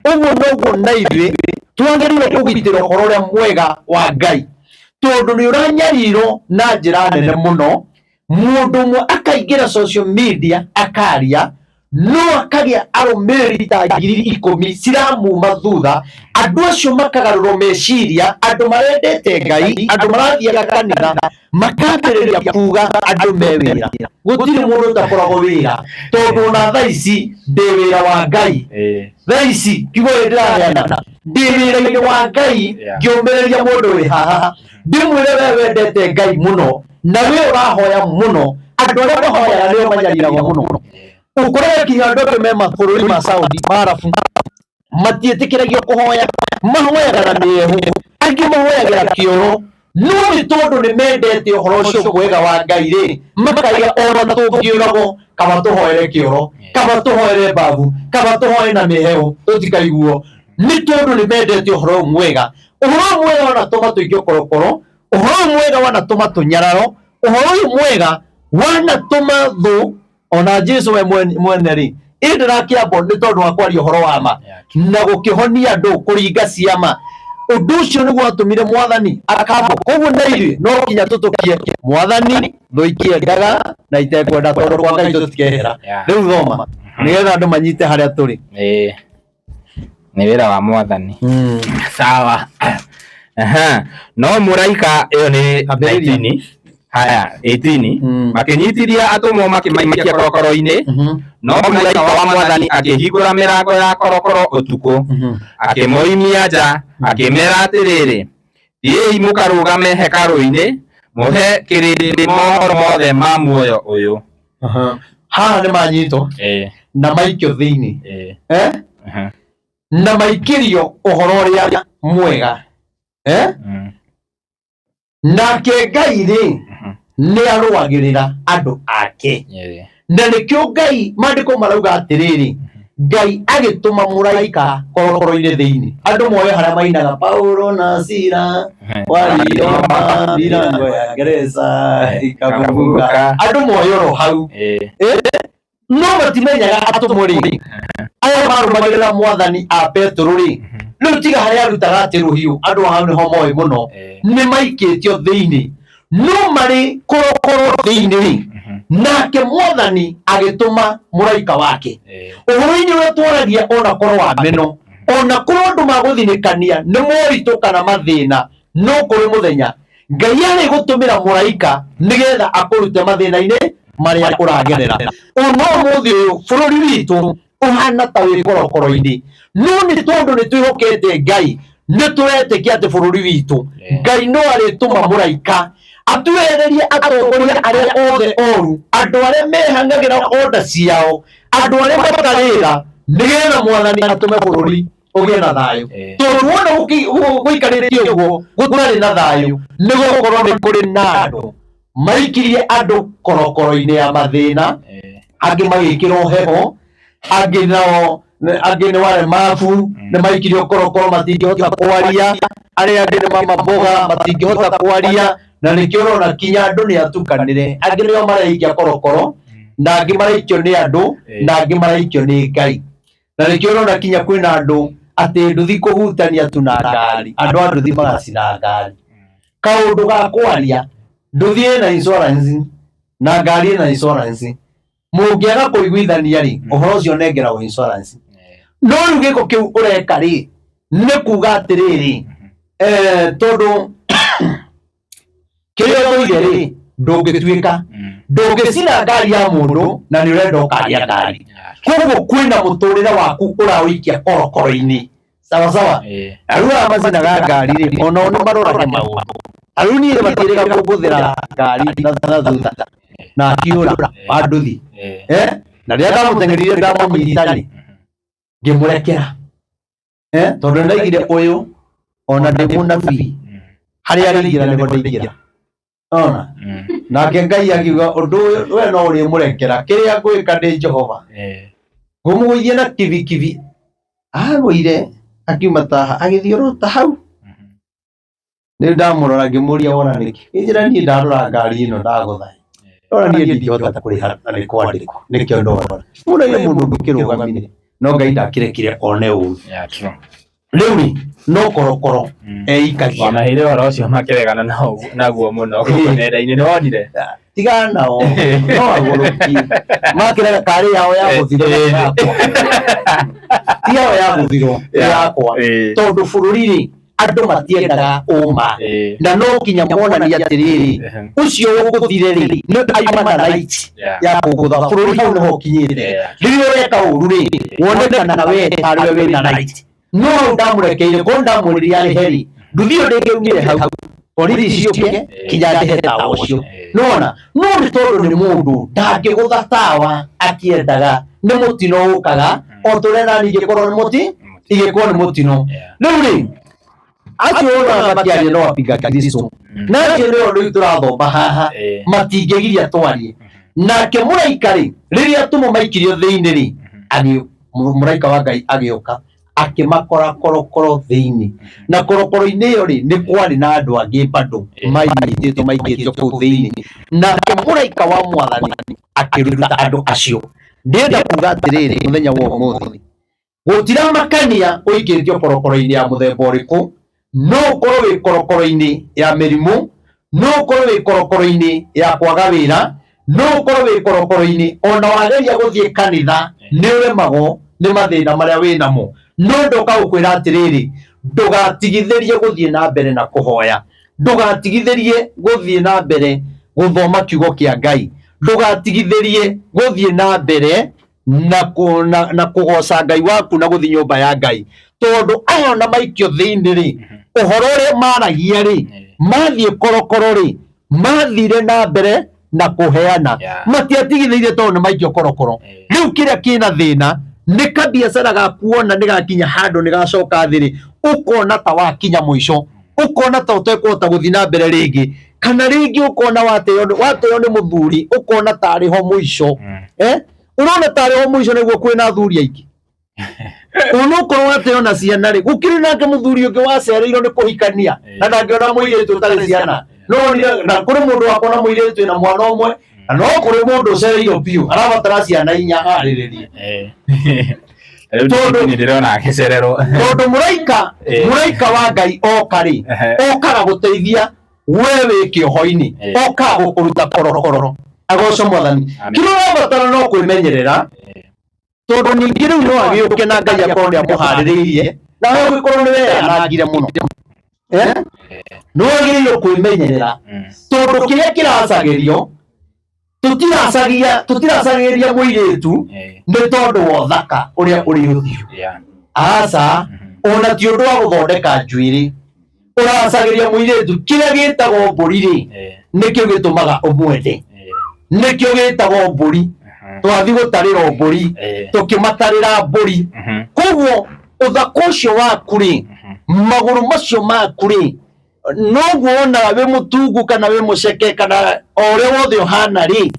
Ũguo noguo na ithuĩ twagĩrĩirwo kũgitĩra ũhoro ũrĩa mwega wa Ngai, tondũ nĩ ũranyarirwo na njĩra nene mũno. Mũndũ ũmwe akaingĩra social media akaria, no akagĩa arũmĩrĩri ta 10,000 ciramuma thutha. Andũ acio makagarũrwo meciria, andũ marendete Ngai, andũ marathiaga kanitha, makambĩrĩria kuga andũ me wĩra. Gũtirĩ mũndũ ũtakoragwo wĩra, tondũ ona thaa ici ndĩ wĩra wa Ngai. Thaa ici kiugo gĩkĩ ndĩraheana, ndĩ wĩra-inĩ wa Ngai, ngĩũmĩrĩria mũndũ wĩ haha, ndĩmwĩre we wendete Ngai mũno na we ũrahoya mũno. Andũ arĩa mahoyaga nĩo manyariragwo mũno. Ũkoraga nginya andũ angĩ me mabũrũri ma Saudi, ma Arabu, Matiĩtĩkĩragio kũhoya, mahoyaga na mĩehu, angĩ mahoyagĩra kĩoro, no nĩ tondũ nĩ mendete ũhoro ũcio mwega wa Ngai rĩ, makaiga ona tũngĩũragwo kaba tũhoere kĩoro, kaba tũhoere mbabu, kaba tũhoe na mĩhehu tũtikaiguo, nĩ tondũ nĩ mendete ũhoro ũyũ mwega. Ũhoro ũyũ mwega wanatũma tũikio korokoro, ũhoro ũyũ mwega wanatũma tũnyararo, ũhoro ũyũ mwega wanatũma thũ ona Jesu we mwene rĩ, ĩ ndĩrakĩambwo nĩ tondũ wa kwaria ũhoro wa ma na gũkĩhonia andũ, kũringa ciama. Ũndũ ũcio nĩguo watũmire Mwathani akambwo. Koguo na ithuĩ no nginya tũtũkie Mwathani thũ ikĩendaga na itekwenda, tondũ kwa Ngai tũtikehera. Rĩu thoma nĩgetha andũ manyite harĩa tũrĩ. Ĩĩ, nĩ wĩra wa Mwathani. Sawa. Aha. No mũraika ĩyo nĩ Ambĩrĩria. 19. Haya, 18. Makĩnyitithia atũmwo makĩmaikia korokoro-inĩ, no mũraika wa Mwathani akĩhingũra mĩrango ya korokoro ũtukũ, akĩmoimia nja, akĩmera atĩrĩrĩ, thiĩi mũkarũgame hekarũ-inĩ, mũhe kĩrĩndĩ mohoro mothe ma muoyo ũyũ. Haha nĩ manyitwo na maikio thĩinĩ, eh? Na maikĩrio ũhoro ũrĩa mwega, eh? Nake Ngai rĩ, nĩ arũagĩrĩra andũ ake, na nĩkĩo Ngai maandĩko marauga atĩrĩrĩ, Ngai agĩtũma mũraika korokoro-inĩ thĩinĩ. Andũ moĩ harĩa mainaga Paulo na Sila waliomba milango ya gereza ikafunguka. Andũ moĩ oro hau, no matimenyaga atũmwo rĩ, aya marũmagĩrĩra Mwathani a Petero rĩ, rĩu tiga harĩa arutaga atĩ rũhiũ, andũ hau nĩho moĩ mũno, nĩ maikĩtio thĩinĩ, no marĩ korokoro thĩinĩ rĩ, nake Mwathani agĩtũma mũraika wake. Ũhoro-inĩ ũrĩa twaragia, ona korwo wa meno, ona korwo andũ magũthinĩkania nĩ moritũ kana mathĩna, no kũrĩ mũthenya Ngai arĩ gũtũmĩra mũraika nĩgetha akũrute mathĩna-inĩ marĩa ũragerera. Ona ũmũthĩ ũyũ bũrũri witũ ũhana ta wĩ korokoro-inĩ, no nĩ tondũ nĩ twĩhokete Ngai, nĩ tũretĩkia atĩ bũrũri witũ Ngai no arĩtũma mũraika atwehererie atongoria arĩa othe oru, andũ arĩa mehang'agĩra onda ciao, andũ arĩa matarĩra, nĩgetha Mwathani atũme bũrũri ũgĩe na thayũ. Tondũ wona gũikarĩte ũguo gũtarĩ na thayũ, nĩ gũkorwo nĩ kũrĩ na andũ maikirie andũ korokoro-inĩ ya mathĩna, angĩ magĩkĩrwo heho, angĩ nao angĩ nĩ waremabu nĩ maikirio korokoro matingĩhota kwaria, arĩa angĩ nĩ mama mboga matingĩhota kwaria, na nĩkĩo ũrona kinya andũ nĩ atukanĩre, angĩ nĩo mareikia korokoro, na angĩ maraikio nĩ andũ, na angĩ maraikio nĩ Ngai. Na nĩkĩo ũrona kinya kwĩna andũ atĩ nduthi kũhutania tu na ngari, andũ a nduthi magacina ngari. Kaũndũ ga kwaria, nduthi ĩna insurance na ngari ĩna insurance, mũngĩaga kũiguithania rĩ, ũhoro ũcio nengeragwo insurance. No rĩu gĩko kĩu ũreka rĩ, nĩ kuga atĩrĩrĩ, tondũ kĩrĩa ũthũire rĩ, ndũngĩtuĩka ndũngĩcina ngari ya mũndũ na nĩ ũrenda ũkagĩa ngari. Koguo kwĩna mũtũrĩre waku ũraũikia korokoro-inĩ, sawa sawa. Rĩu aya macinaga ngari rĩ, onao nĩ marorage maũndũ. Rĩu niĩ matiĩrĩga kũngũthĩra ngari na thutha na akiũra wa nduthi, na rĩrĩa ndamũteng'erire ndamũnyita rĩ, ngĩmũrekera, tondũ ndaigire ũyũ ona ndĩ mũnabii, harĩa arĩingĩra nĩho ndaingĩra ona. Nake Ngai akiuga ũndũ ũyũ we no ũrĩmũrekera, kĩrĩa ngwĩka ndĩ Jehova ngũmũgũithia na kibikibi. Agũire akiuma taha agĩthiĩ oro ta hau. Rĩu ndamũrora ngĩmũria, wona nĩkĩ ĩnjĩra niĩ ndarora ngari ĩno ndagũtha, ndona niĩ ndingĩhota kũrĩha na nĩ kwandĩkwo, nĩkĩo ndona mũno ile mũndũ ũngĩkĩrũgamire, no Ngai ndakĩrekire one ũru. Yeah, true. Rĩu rĩ, no korokoro eikagia. Ona hĩrĩ ũhoro ũcio makĩregana naguo mũno gũkũ nenda-inĩ, nĩ wonire? Tigana nao, no agũrũki makĩrega karĩ yao ya gũthirwo yakwa, ti yao ya gũthirwo yakwa, tondũ bũrũri rĩ, andũ matiendaga ũma, na no nginya monanie atĩrĩrĩ, ũcio ũgũthire rĩ, nĩ aima na right ya kũgũtha bũrũri. Hau nĩho ũkinyĩte. Rĩrĩa ũreka ũru rĩ, wonekanaga we tarĩwe wĩna right. No hau ndamũrekeire, korwo ndamwĩrire arĩ heri nduthi ĩyo ndĩngĩaumire hau borithi ciũke kinya ndĩhe tawa ũcio. Nona no nĩ tondũ nĩ mũndũ ndangĩgũtha tawa akĩendaga, nĩ mũtino ũkaga o tũrĩa nani ingĩkorwo nĩ mũti. Igĩkorwo nĩ mũtino. Rĩu rĩ, acio wonaga makĩaria no apinga Kristo, na acio nĩo rĩu tũrathoma haha, matingĩgiria twarie. Nake mũraika rĩ, rĩrĩa atũmwo maikirio thĩinĩ rĩ, mũraika wa Ngai agĩũka akĩmakora korokoro thĩinĩ, na korokoro-inĩ ĩyo rĩ, nĩ kwarĩ na andũ angĩ bado manyitĩtwo maikĩtio kũu thĩinĩ, nake mũraika wa Mwathani akĩruta andũ acio. Ndĩrenda kuga atĩrĩrĩ, mũthenya wa ũmũthĩ gũtiramakania ũikĩtio korokoro-inĩ ya mũthemba ũrĩkũ, no ũkorwo wĩ korokoro-inĩ ya mĩrimũ, no ũkorwo wĩ korokoro-inĩ ya kwaga wĩra, no ũkorwo wĩ korokoro-inĩ ona wageria gũthiĩ kanitha nĩ ũremagwo nĩ mathĩna marĩa wĩ namo, no ndoka gũkwĩra atĩrĩrĩ, ndũgatigithĩrie gũthiĩ na mbere na kũhoya, ndũgatigithĩrie gũthiĩ na mbere gũthoma kiugo kĩa Ngai, ndũgatigithĩrie gũthiĩ na mbere na kũgoca Ngai waku na gũthiĩ nyũmba ya Ngai, tondũ aya ona maikio thĩinĩ rĩ, ũhoro ũrĩa maragia rĩ, mathiĩ korokoro rĩ, mathire na mbere na kũheana, matiatigithĩirie tondũ nĩ maikio korokoro. Rĩu kĩrĩa kĩna thĩna nĩ kabiacara gaku wona nĩ gakinya handũ nĩ gacoka thĩ rĩ, ũkona ta wakinya mũico, ũkona ta ũtekũhota gũthiĩ na mbere rĩngĩ, kana rĩngĩ ũkona wateo nĩ mũthuri, ũkona tarĩ ho mũico. Ũrona tarĩ ho mũico nĩguo kwĩna athuri aingĩ. Onokorwo wateo na ciana rĩ, gũkĩrĩ nake mũthuri ũngĩ wacereirwo nĩ kũhikania na ndangĩona mũirĩtu ũtarĩ ciana. No onire, na kũrĩ mũndũ wakona mũirĩtu wĩna mwana ũmwe, na no kũrĩ mũndũ ũcereirwo biũ arabatara ciana inya arĩrĩrie. Rĩu nĩ ndĩrona agĩcererwo. Tondũ mũraika wa Ngai oka rĩ, okaga gũteithia we wĩ kĩoho-inĩ, okaga gũkũruta korokoro. Agoco Mwathani. Kĩrĩa ũrabatara no kwĩmenyerera, tondũ ningĩ rĩu no agĩũke na Ngai akorwo nĩ amũharĩrĩirie, na we ũgĩkorwo nĩ weyanangire mũno. Nĩ wagĩrĩirwo kwĩmenyerera, tondũ kĩrĩa kĩracagĩrio, tũtiracagĩria mũirĩtu nĩ tondũ wa ũthaka ũrĩa ũrĩ ũthiũ. Aca, ona ti ũndũ wa gũthondeka njuĩrĩ. Ũracagĩria mũirĩtu kĩrĩa gĩtagwo mbũri rĩ, nĩkĩo gĩtũmaga ũmwende, nĩkĩo gĩtagwo mbũri. Twathiĩ gũtarĩrwo mbũri, tũkĩmatarĩra mbũri. Koguo ũthaka ũcio waku rĩ, magũrũ macio maku rĩ, noguo wonaga wĩ mũtungu kana wĩ mũceke kana o ũrĩa wothe ũhana rĩ,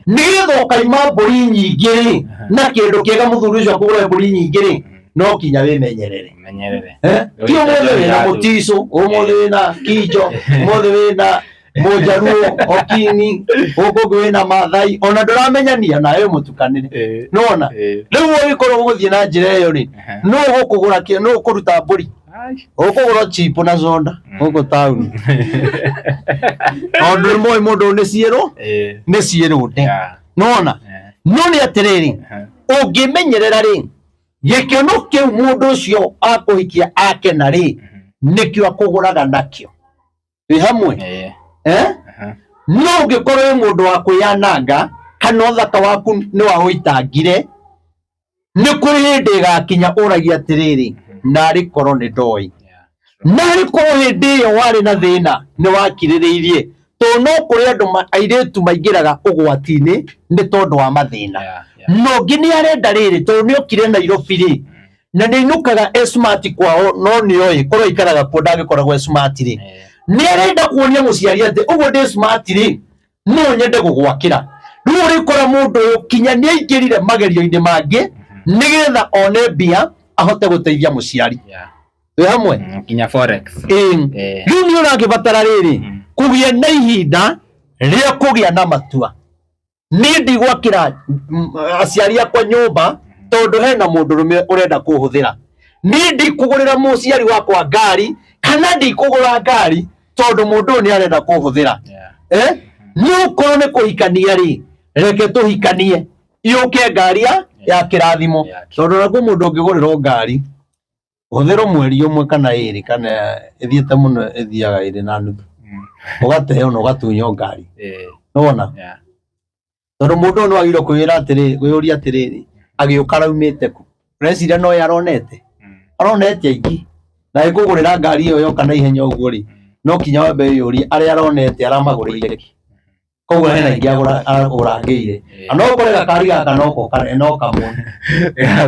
nĩgetha ũkaima mbũri nyingĩ rĩ, na kĩndũ kĩega mũthuri ũcio akũgũre mbũri nyingĩ rĩ, no kinya wĩmenyerere. Ti ũmũthĩ wĩna mũticũ, ũmũthĩ wĩna kinjo, ũmũthĩ wĩna mũjaruo okini, gũkũ ũngĩ wĩna Mathai, ona ndũramenyania nawe mũtukanĩre. Nĩwona? Rĩu ũngĩkorwo ũgũthiĩ na njĩra ĩyo rĩ, nũ ũgũkũgũra kĩ, nũ ũkũruta mbũri? Ũkũgũra chipu na soda gũkũ taũni. Tondũ nĩ moĩ mũndũ nĩ ciĩrũ, nĩ ciĩrũnde. Nĩwona? No nĩ atĩrĩrĩ, ũngĩmenyerera rĩ, gĩkeno kĩu mũndũ ũcio akũhikia akena rĩ, nĩkĩo akũgũraga nakĩo. Wĩ hamwe? No ũngĩkorwo wĩ mũndũ wa kwĩyananga kana ũthaka waku nĩ wa ũitangire, nĩ kũrĩ hĩndĩ ĩgakinya ũragia atĩrĩrĩ, narĩ korwo nĩ ndoĩ, narĩ korwo hĩndĩ ĩyo warĩ na thĩna nĩ wakirĩrĩirie. Tondũ no kũrĩ andũ airĩtu maingĩraga ũgwati-inĩ nĩ tondũ wa mathĩna. No ũngĩ nĩ arenda rĩrĩ, tondũ nĩ okire Nairobi rĩ, na nĩ ainũkaga e smart kwao, no nĩ oĩ korwo aikaraga kuo ndangĩkoragwo e smart rĩ, nĩ arenda kuonia mũciari atĩ ũguo ndĩ smart rĩ, no nyende gũgwakĩra. Rĩu ũrĩkora mũndũ ũyũ kinya nĩ aingĩrire magerio-inĩ mangĩ nĩgetha one mbia ahote gũteithia mũciari. Wĩ hamwe? Kinya forex. Rĩu nĩ ũragĩbatara rĩrĩ, kũgĩa na ihinda rĩa kũgĩa na matua. Niĩ ndigwakĩra aciari akwa nyũmba tondũ hena mũndũrũme ũrenda kũhũthĩra. Niĩ ndikũgũrĩra mũciari wakwa ngari kana ndikũgũra ngari tondũ mũndũ ũyũ nĩ arenda kũhũthĩra. Nĩ ũkorwo nĩ kũhikania rĩ, reke tũhikanie yũke ngari ya kĩrathimo. Tondũ nakuo mũndũ ũngĩgũrĩrwo ngari hũthĩrwo mweri ũmwe kana ĩrĩ kana ĩthiĩte mũno ĩthiaga ĩrĩ na nuthu, ũgateo na ũgatunywo ngari. Nĩwona? Tondũ mũndũ ũyũ nĩ wagĩrĩirwo kwĩra atĩrĩrĩ, kwĩyũria atĩrĩrĩ, agĩũka araumĩte kũ? Ũreciria no ye aronete? Aronete aingĩ. Na ĩkũgũrĩra ngari ĩyo yoka na ihenya ũguo rĩ, no kinya wambe wĩyũrie arĩa aronete aramagũrĩire kĩ? Koguo hena ingĩ agũrangĩire. Na no ũkore gakari gaka noko no kamwe.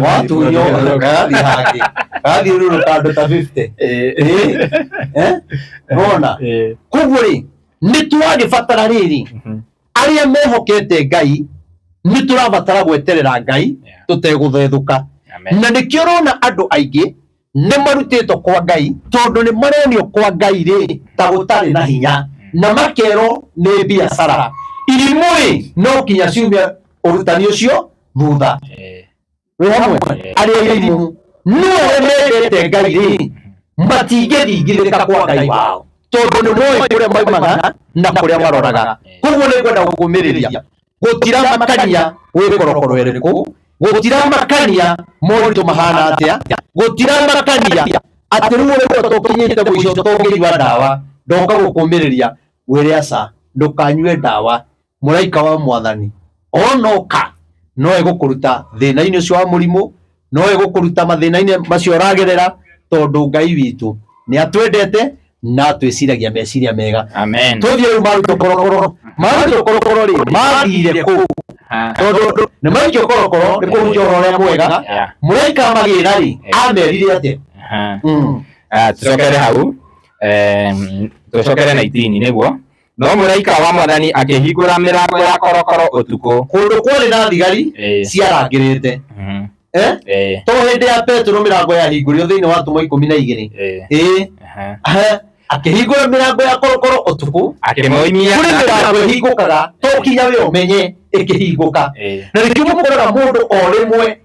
Watunywo gagathiĩ hangĩ. Gagathiũrũrũka andũ ta 50. Ĩĩ. Eh? Nĩwona? Koguo rĩ, nĩ tũragĩbatara rĩrĩ, arĩa mehokete Ngai, nĩ tũrabatara gweterera Ngai tũtegũthethũka. Na nĩkĩo ũrona andũ aingĩ nĩ marutĩtwo kwa Ngai, tondũ nĩ maronio kwa Ngai rĩ ta gũtarĩ na hinya, na makerwo nĩ biacara. Irimũ rĩ, no kinya ciume ũrutani ũcio thutha. Wĩ hamwe? Arĩa irimũ no arĩa mendete Ngai rĩ, matingĩthingithĩka kwa Ngai wao, tondũ nĩ moĩ kũrĩa maumaga na kũrĩa maroraga. Koguo nĩ ngwenda gũkũmĩrĩria, gũtiramakania wĩ korokoro ĩrĩkũ, gũtiramakania moritũ mahana atĩa, gũtiramakania atĩ rĩu ũrĩa tũkinyĩte mũico tũngĩnyua ndawa. Ndoka gũkũmĩrĩria wĩre aca, ndũkanyue ndawa. Mũraika wa Mwathani onoka no egũkũruta thĩna-inĩ ũcio wa mũrimũ, no egũkũruta mathĩna-inĩ macio ũragerera, tondũ Ngai witũ nĩ atwendete na atwĩciragia meciria mega. Amen. Tũthiĩ rĩu marutwo korokoro, marutwo korokoro rĩ, mathire kũu tondũ nĩ maikio korokoro nĩ kũhunjia ũhoro ũrĩa mwega. Mũraika amagĩra rĩ, amerire atĩa? Tũcokere hau, tũcokere 19 nĩguo. No mũraika wa Mwathani akĩhingũra mĩrango ya korokoro ũtukũ. Kũndũ kwarĩ na thigari ciarangĩrĩte. To hĩndĩ ya Petero mĩrango yahingũrirwo thĩinĩ wa atũmwo 12. Akĩhingũra mĩrango ya korokoro ũtukũ. Akĩmoimia. Kũrĩ mĩrango ĩhingũkaga to kinya we ũmenye ĩkĩhingũka. Na nĩkĩo mũkoraga mũndũ o rĩmwe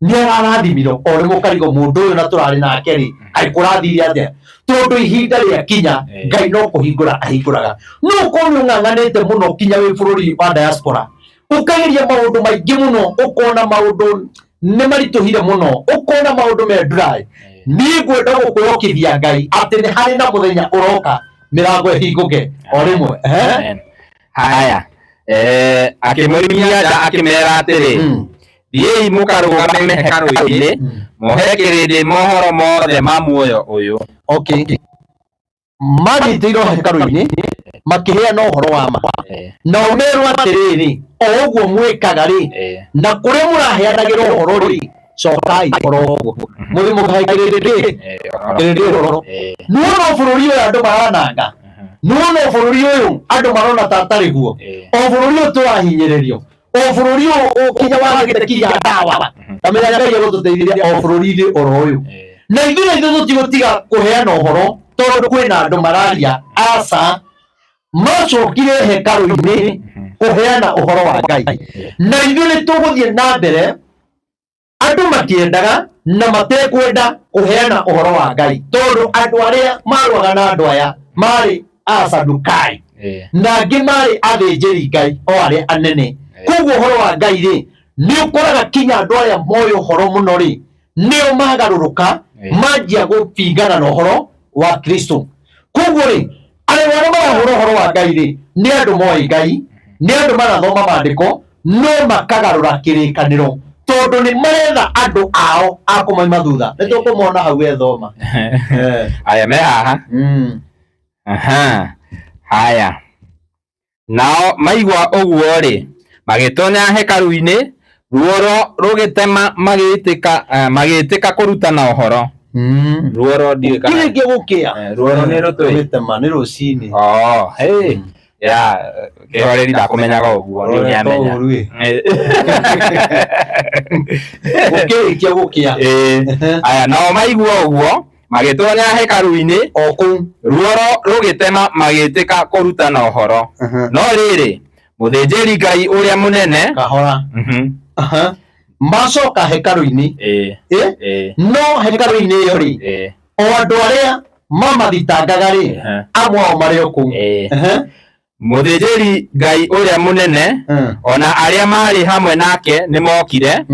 nĩ ararathimirwo, o rĩmwe ũkarigwo mũndũ ũyũ na tũrarĩ nake rĩ, kaĩ kũrathire atĩa? Tondũ ihinda rĩakinya Ngai no kũhingũra ahingũraga. No ũkorwo nĩ ũng'ang'anĩte mũno kinya wĩ bũrũri wa diaspora, ũkageria maũndũ maingĩ mũno, ũkona maũndũ nĩ maritũhire mũno, ũkona maũndũ me dry. Niĩ ngwenda gũkwĩhokithia Ngai atĩ nĩ harĩ na mũthenya ũroka mĩrango ĩhingũke o rĩmwe. Haya. Akĩmoimia nja akĩmera atĩrĩ, thiĩi mũkarũgame hekarũ-inĩ, mũhe kĩrĩndĩ mohoro mothe ma muoyo ũyũ. Okay. Manyitĩirwo hekarũ-inĩ makĩheana ũhoro wa ma. Nao merwo atĩrĩrĩ, o ũguo mwĩkaga rĩ, na kũrĩa mũraheanagĩra ũhoro rĩ, cokai oro ũguo. Mũthiĩ mũkahe kĩrĩndĩ kĩ? Kĩrĩndĩ ũhoro. Nĩwona bũrũri ũyũ andũ marananga? Nĩwona bũrũri ũyũ andũ marona ta atarĩ guo? O bũrũri ũyũ tũrahinyĩrĩrio, o bũrũri ũyũ kinya wagĩte kinya ndawa. Ta menya Ngai egũtũteithĩria o bũrũri-inĩ oro ũyũ. Na ithuĩ tũtigũtiga kũheana ũhoro tondũ kwĩna andũ mararia aca. Macokire hekarũ-inĩ kũheana ũhoro wa Ngai. Na ithuĩ nĩ tũgũthiĩ na mbere andũ makĩendaga na matekwenda kũheana ũhoro wa Ngai, tondũ andũ arĩa marũaga na andũ aya marĩ Asadukai na angĩ marĩ athĩnjĩri Ngai o arĩa anene. Koguo ũhoro wa Ngai rĩ, nĩ ũkoraga kinya andũ arĩa moĩ ũhoro mũno rĩ, nĩo magarũrũka manjia gũpingana na ũhoro wa Kristo. Koguo rĩ, arĩa arĩa marahũra ũhoro wa Ngai rĩ, nĩ andũ moĩ Ngai, nĩ andũ marathoma maandĩko, no makagarũra kĩrĩkanĩro tondũ nĩ maretha andũ ao a kũmaima thutha. Nĩ tũkũmona hau ethoma. Aya me haha. Aha. Haya. Nao maigua ũguo rĩ, magĩtonya hekarũ-inĩ, ruoro rũgĩtema magĩtĩka kũrutana ũhoro. Ruoro ndiũĩ kana Kĩrĩkia gũkĩa. Ruoro nĩ rũtũĩ. Rũgĩtema nĩ rũcinĩ. Oh, hey. Ya, kĩhoreri ndakũmenyaga ũguo, rĩu nĩamenya. Gũkĩrĩkia gũkĩa. Aya, nao maigua ũguo, magĩtonya hekarũ-inĩ, O kũu. Ruoro rũgĩtema magĩtĩka kũrutana ũhoro. No rĩrĩ, mũthĩnjĩri Ngai ũrĩa mũnene Kahora. Macoka hekarũ-inĩ. No hekarũ-inĩ ĩyo rĩ, o andũ arĩa mamathitangaga rĩ, amwe ao marĩ o kũu. Mũthĩnjĩri Ngai ũrĩa mũnene ona arĩa marĩ hamwe nake nĩ mokire,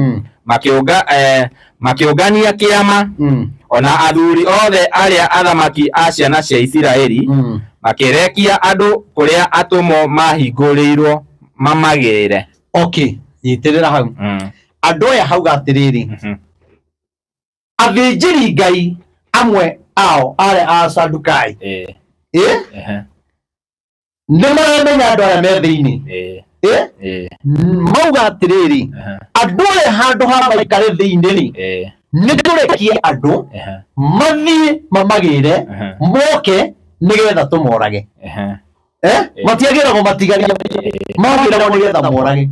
makĩũngania kĩama, ona athuri othe arĩa athamaki a ciana cia Isiraeli, makĩrekia andũ kũrĩa atũmwo mahingũrĩirwo mamagĩre. Okay, nyitĩrĩra hau. Andũ aya hauga atĩrĩrĩ, athĩnjĩri Ngai amwe ao arĩa a Sadukai. Nĩ maramenya andũ arĩa me thĩinĩ. Eh? Eh? Mauga atĩrĩrĩ, andũ aya handũ ha maikare thĩinĩ rĩ, nĩ tũrekie andũ mathiĩ mamagĩre moke nĩgetha tũmorage. Eh? Matiagĩragwo matigarie, magĩragwo nĩgetha morage.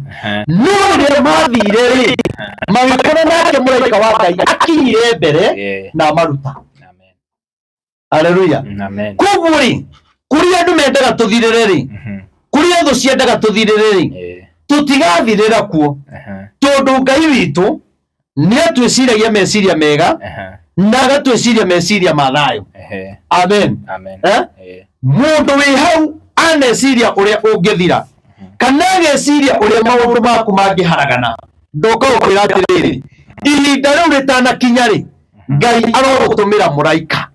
No rĩrĩa mathire rĩ, magĩkora nake mũraika wa Ngai akinyire mbere na amaruta. Amen. Haleluya. Amen. Koguo rĩ, kũrĩa andũ mendaga tũthirĩre rĩ, kũrĩa thũ ciendaga tũthirĩre rĩ, tũtigathirĩra kuo, tondũ Ngai witũ nĩ atwĩciragia meciria mega na agatwĩciria meciria ma thayũ. Amen. Amen. Eh? Mũndũ wĩ hau aneciria ũrĩa ũngĩthira kana ageciria ũrĩa maũndũ maku mangĩharagana, ndoka gũkwĩra atĩrĩrĩ, ihinda rĩu rĩtanakinya rĩ, Ngai arogũtũmĩra mũraika.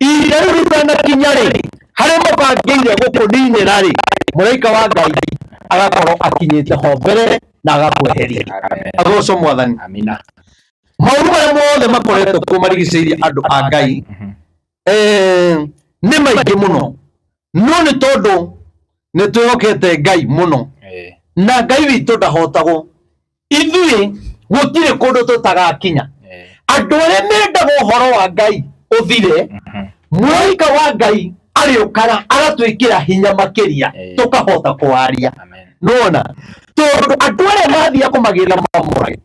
Ihinda rĩu rĩtanakinya rĩ, harĩa mabangĩire gũkũninĩra rĩ, mũraika wa Ngai agakorwo akinyĩte ho mbere na agakweheria. Amen. Agocwo Mwathani. Amina. Maũndũ marĩa mothe makoretwo kuo marigicĩirie andũ a Ngai nĩ maingĩ mũno, no nĩ tondũ nĩ twĩhokete Ngai mũno na Ngai witũ ndahotagwo, ithuĩ gũtirĩ kũndũ tũtagakinya. Andũ arĩa mendaga ũhoro wa Ngai ũthire, mũraika wa Ngai arĩũkaga agatwĩkĩra hinya makĩria, tũkahota kũwaria. Amen. Nona tondũ andũ arĩa mathiaga kũmagĩra mamũrage,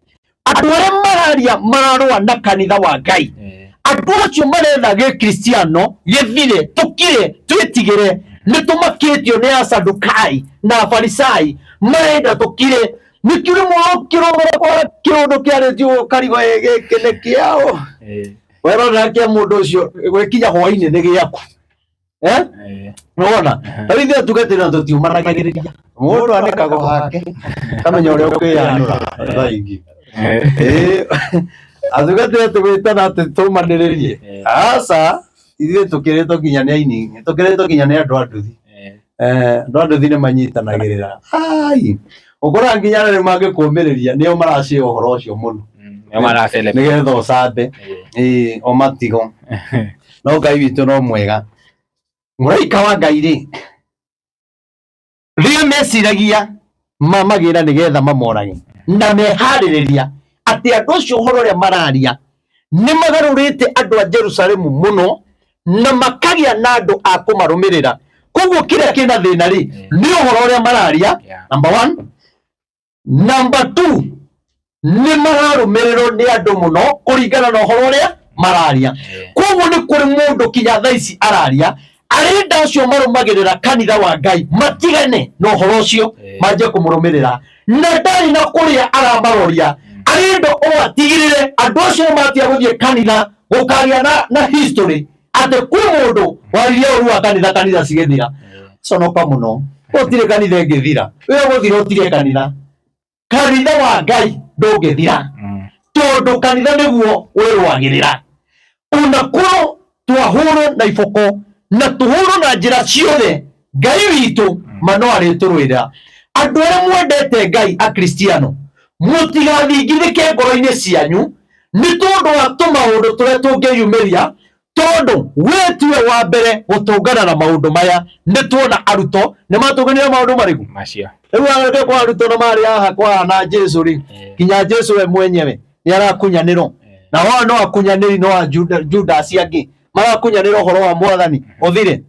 andũ arĩa mararia mararũa na kanitha wa Ngai, andũ acio maretha gĩkristiano gĩthire, tũkire twĩtigĩre. Nĩ tũmakĩtio nĩ Asadukai na Afarisai, marenda tũkire. Nĩkĩo rĩmwe ũkĩrũgama kwa kĩũndũ kĩarĩtio ũkarigwo, "Ĩ, gĩkĩ nĩ kĩaũ?" Werorera kĩa mũndũ ũcio gwĩkinya hwainĩ nĩ gĩaku. Eh? Nĩwona? Rĩu ithuĩ tungatĩri na tũtiumanagĩrĩria, mũndũ anĩkagwo hake kamenya ũrĩa ũkwĩyanũra thaa ingĩ. Atungatĩri tũgwĩtana atĩ tũmanĩrĩrie, aca, ithuĩ tũkĩrĩtwo nginya nĩ aini, tũkĩrĩtwo nginya nĩ andũ a nduthi. Andũ a nduthi nĩ manyitanagĩrĩra. Ai, ũkoraga nginya arĩa rĩu mangĩkũmĩrĩria nĩo maracĩa ũhoro ũcio mũno Nĩo mara-celebrate. nĩgetha ũcambe. Ĩĩ, o matigo. No Ngai witũ no mwega. Mũraika wa Ngai rĩ, rĩrĩa meciragia mamagĩra nĩgetha mamorage, na meharĩrĩria atĩ andũ acio ũhoro ũrĩa mararia nĩ magarũrĩte andũ a Jerusalemu mũno na makagĩa na andũ a kũmarũmĩrĩra. Koguo kĩrĩa kĩna thĩna rĩ, nĩ ũhoro ũrĩa mararia. Number one. Number two, nĩ mararũmĩrĩrwo nĩ andũ mũno kũringana na ũhoro ũrĩa mararia. Koguo nĩ kũrĩ mũndũ kinya thaa ici araria arenda acio marũmagĩrĩra kanitha wa Ngai matigane na ũhoro ũcio, manjie kũmũrũmĩrĩra, na ndarĩ na kũrĩa aramaroria. Arenda o atigĩrĩre andũ acio nĩ matiga gũthiĩ kanitha, gũkagĩa na history atĩ kwĩ mũndũ waririe ũru wa kanitha, kanitha cigĩthira. Conoka mũno, gũtirĩ kanitha ĩngĩthira. We ũgũthira ũtige kanitha? Kanitha wa Ngai ndũngĩthira, tondũ kanitha nĩguo wĩrũagĩrĩra. Ona korwo twahũrwo na iboko na tũhũrwo na njĩra ciothe, Ngai witũ ma no arĩtũrũĩrĩra. Andũ arĩa mwendete Ngai, Akristiano, mũtigathingithĩke ngoro-inĩ cianyu nĩ tondũ wa tũmaũndũ tũrĩa tũngĩyumĩria, tondũ we tiwe wa mbere gũtũngana na maũndũ maya. Nĩ tuona arutwo nĩ matũnganire maũndũ marĩkũ macio. Rĩu areke kwa arutwo na marĩ haha kwa na Jesu rĩ, kinya Jesu we mwenyewe nĩ arakunyanĩrwo, na wao no akunyanĩri, no a Judas angĩ marakunyanĩra ũhoro wa Mwathani ũthire,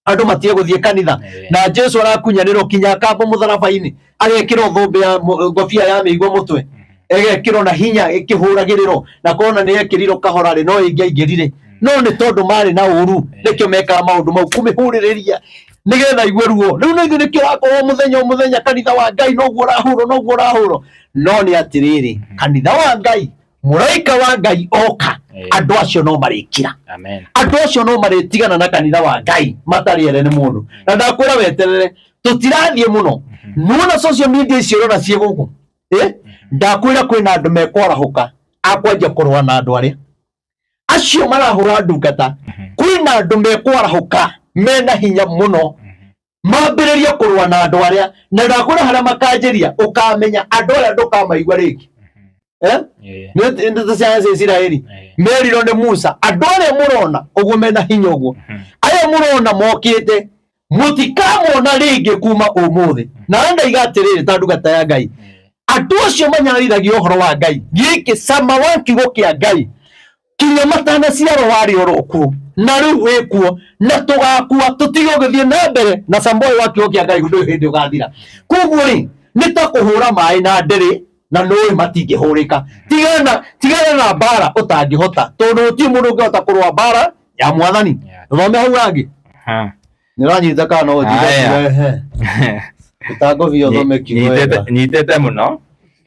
andũ matige gũthiĩ kanitha. Na Jesu arakunyanĩrwo kinya akambwo mũtharaba-inĩ, agekĩrwo thũmbĩ ya ngobia ya mĩigua mũtwe, ĩgekĩrwo na hinya ĩkĩhũragĩrĩrwo, na kona nĩ ekĩrirwo kahora rĩ, no ĩngĩaingĩrire. No nĩ tondũ marĩ na ũru nĩkĩo mekaga maũndũ mau, kũmĩhũrĩrĩria nĩgetha igue ruo. Rĩu na ithuĩ nĩkĩo ũrakorwo mũthenya o mũthenya kanitha wa Ngai noguo ũrahũrwo, noguo ũrahũrwo. No nĩ atĩrĩrĩ, kanitha wa Ngai, mũraika wa Ngai oka, andũ acio no marĩkira. Amen. Andũ acio no marĩtigana na kanitha wa Ngai matarĩ ere nĩ mũndũ. Na ndakwĩra weterere, tũtirathiĩ mũno. Nĩwona social media icio ũrona ciĩ gũkũ, ndakwĩra kwĩna andũ mekwarahũka akwanjia kũrũa na andũ arĩa acio marahũra ndungata. Kwĩna andũ mekwarahũka mena hinya mũno, mambĩrĩrie kũrũa na andũ arĩa, na ndakwĩra harĩa makanjĩria ũkamenya andũ arĩa ndũkamaigua rĩngĩ. Nĩ ciana cia Isiraeli merirwo nĩ Musa, andũ arĩa mũrona ũguo mena hinya ũguo, aya mũrona mokĩte. Mũtikamona rĩngĩ kuma ũmũthĩ. Na ndaiga atĩrĩrĩ, ta ndungata ya Ngai, andũ acio manyararithagia ũhoro wa Ngai, gĩkĩ cama wa kiugo kĩa Ngai kinya matanaciarwo warĩ oro kuo na rĩu wĩ kuo, na tũgakua tũtige ũgĩthiĩ na mbere na cama ũyũ wa kiugo kĩa Ngai ndũrĩ hĩndĩ ũgathira. Koguo rĩ, nĩ ta kũhũra maĩ na ndĩrĩ na nũĩ matingĩhũrĩka. Tigana tigana na mbara ũtangĩhota, tondũ gũtirĩ mũndũ ũngĩhota kũrũa mbara ya mwathani. Thome hau hangĩ. Nĩ ũranyita kana no ũnjige? Ruta ngobia ũthome kiugo wega. Nyitĩte mũno.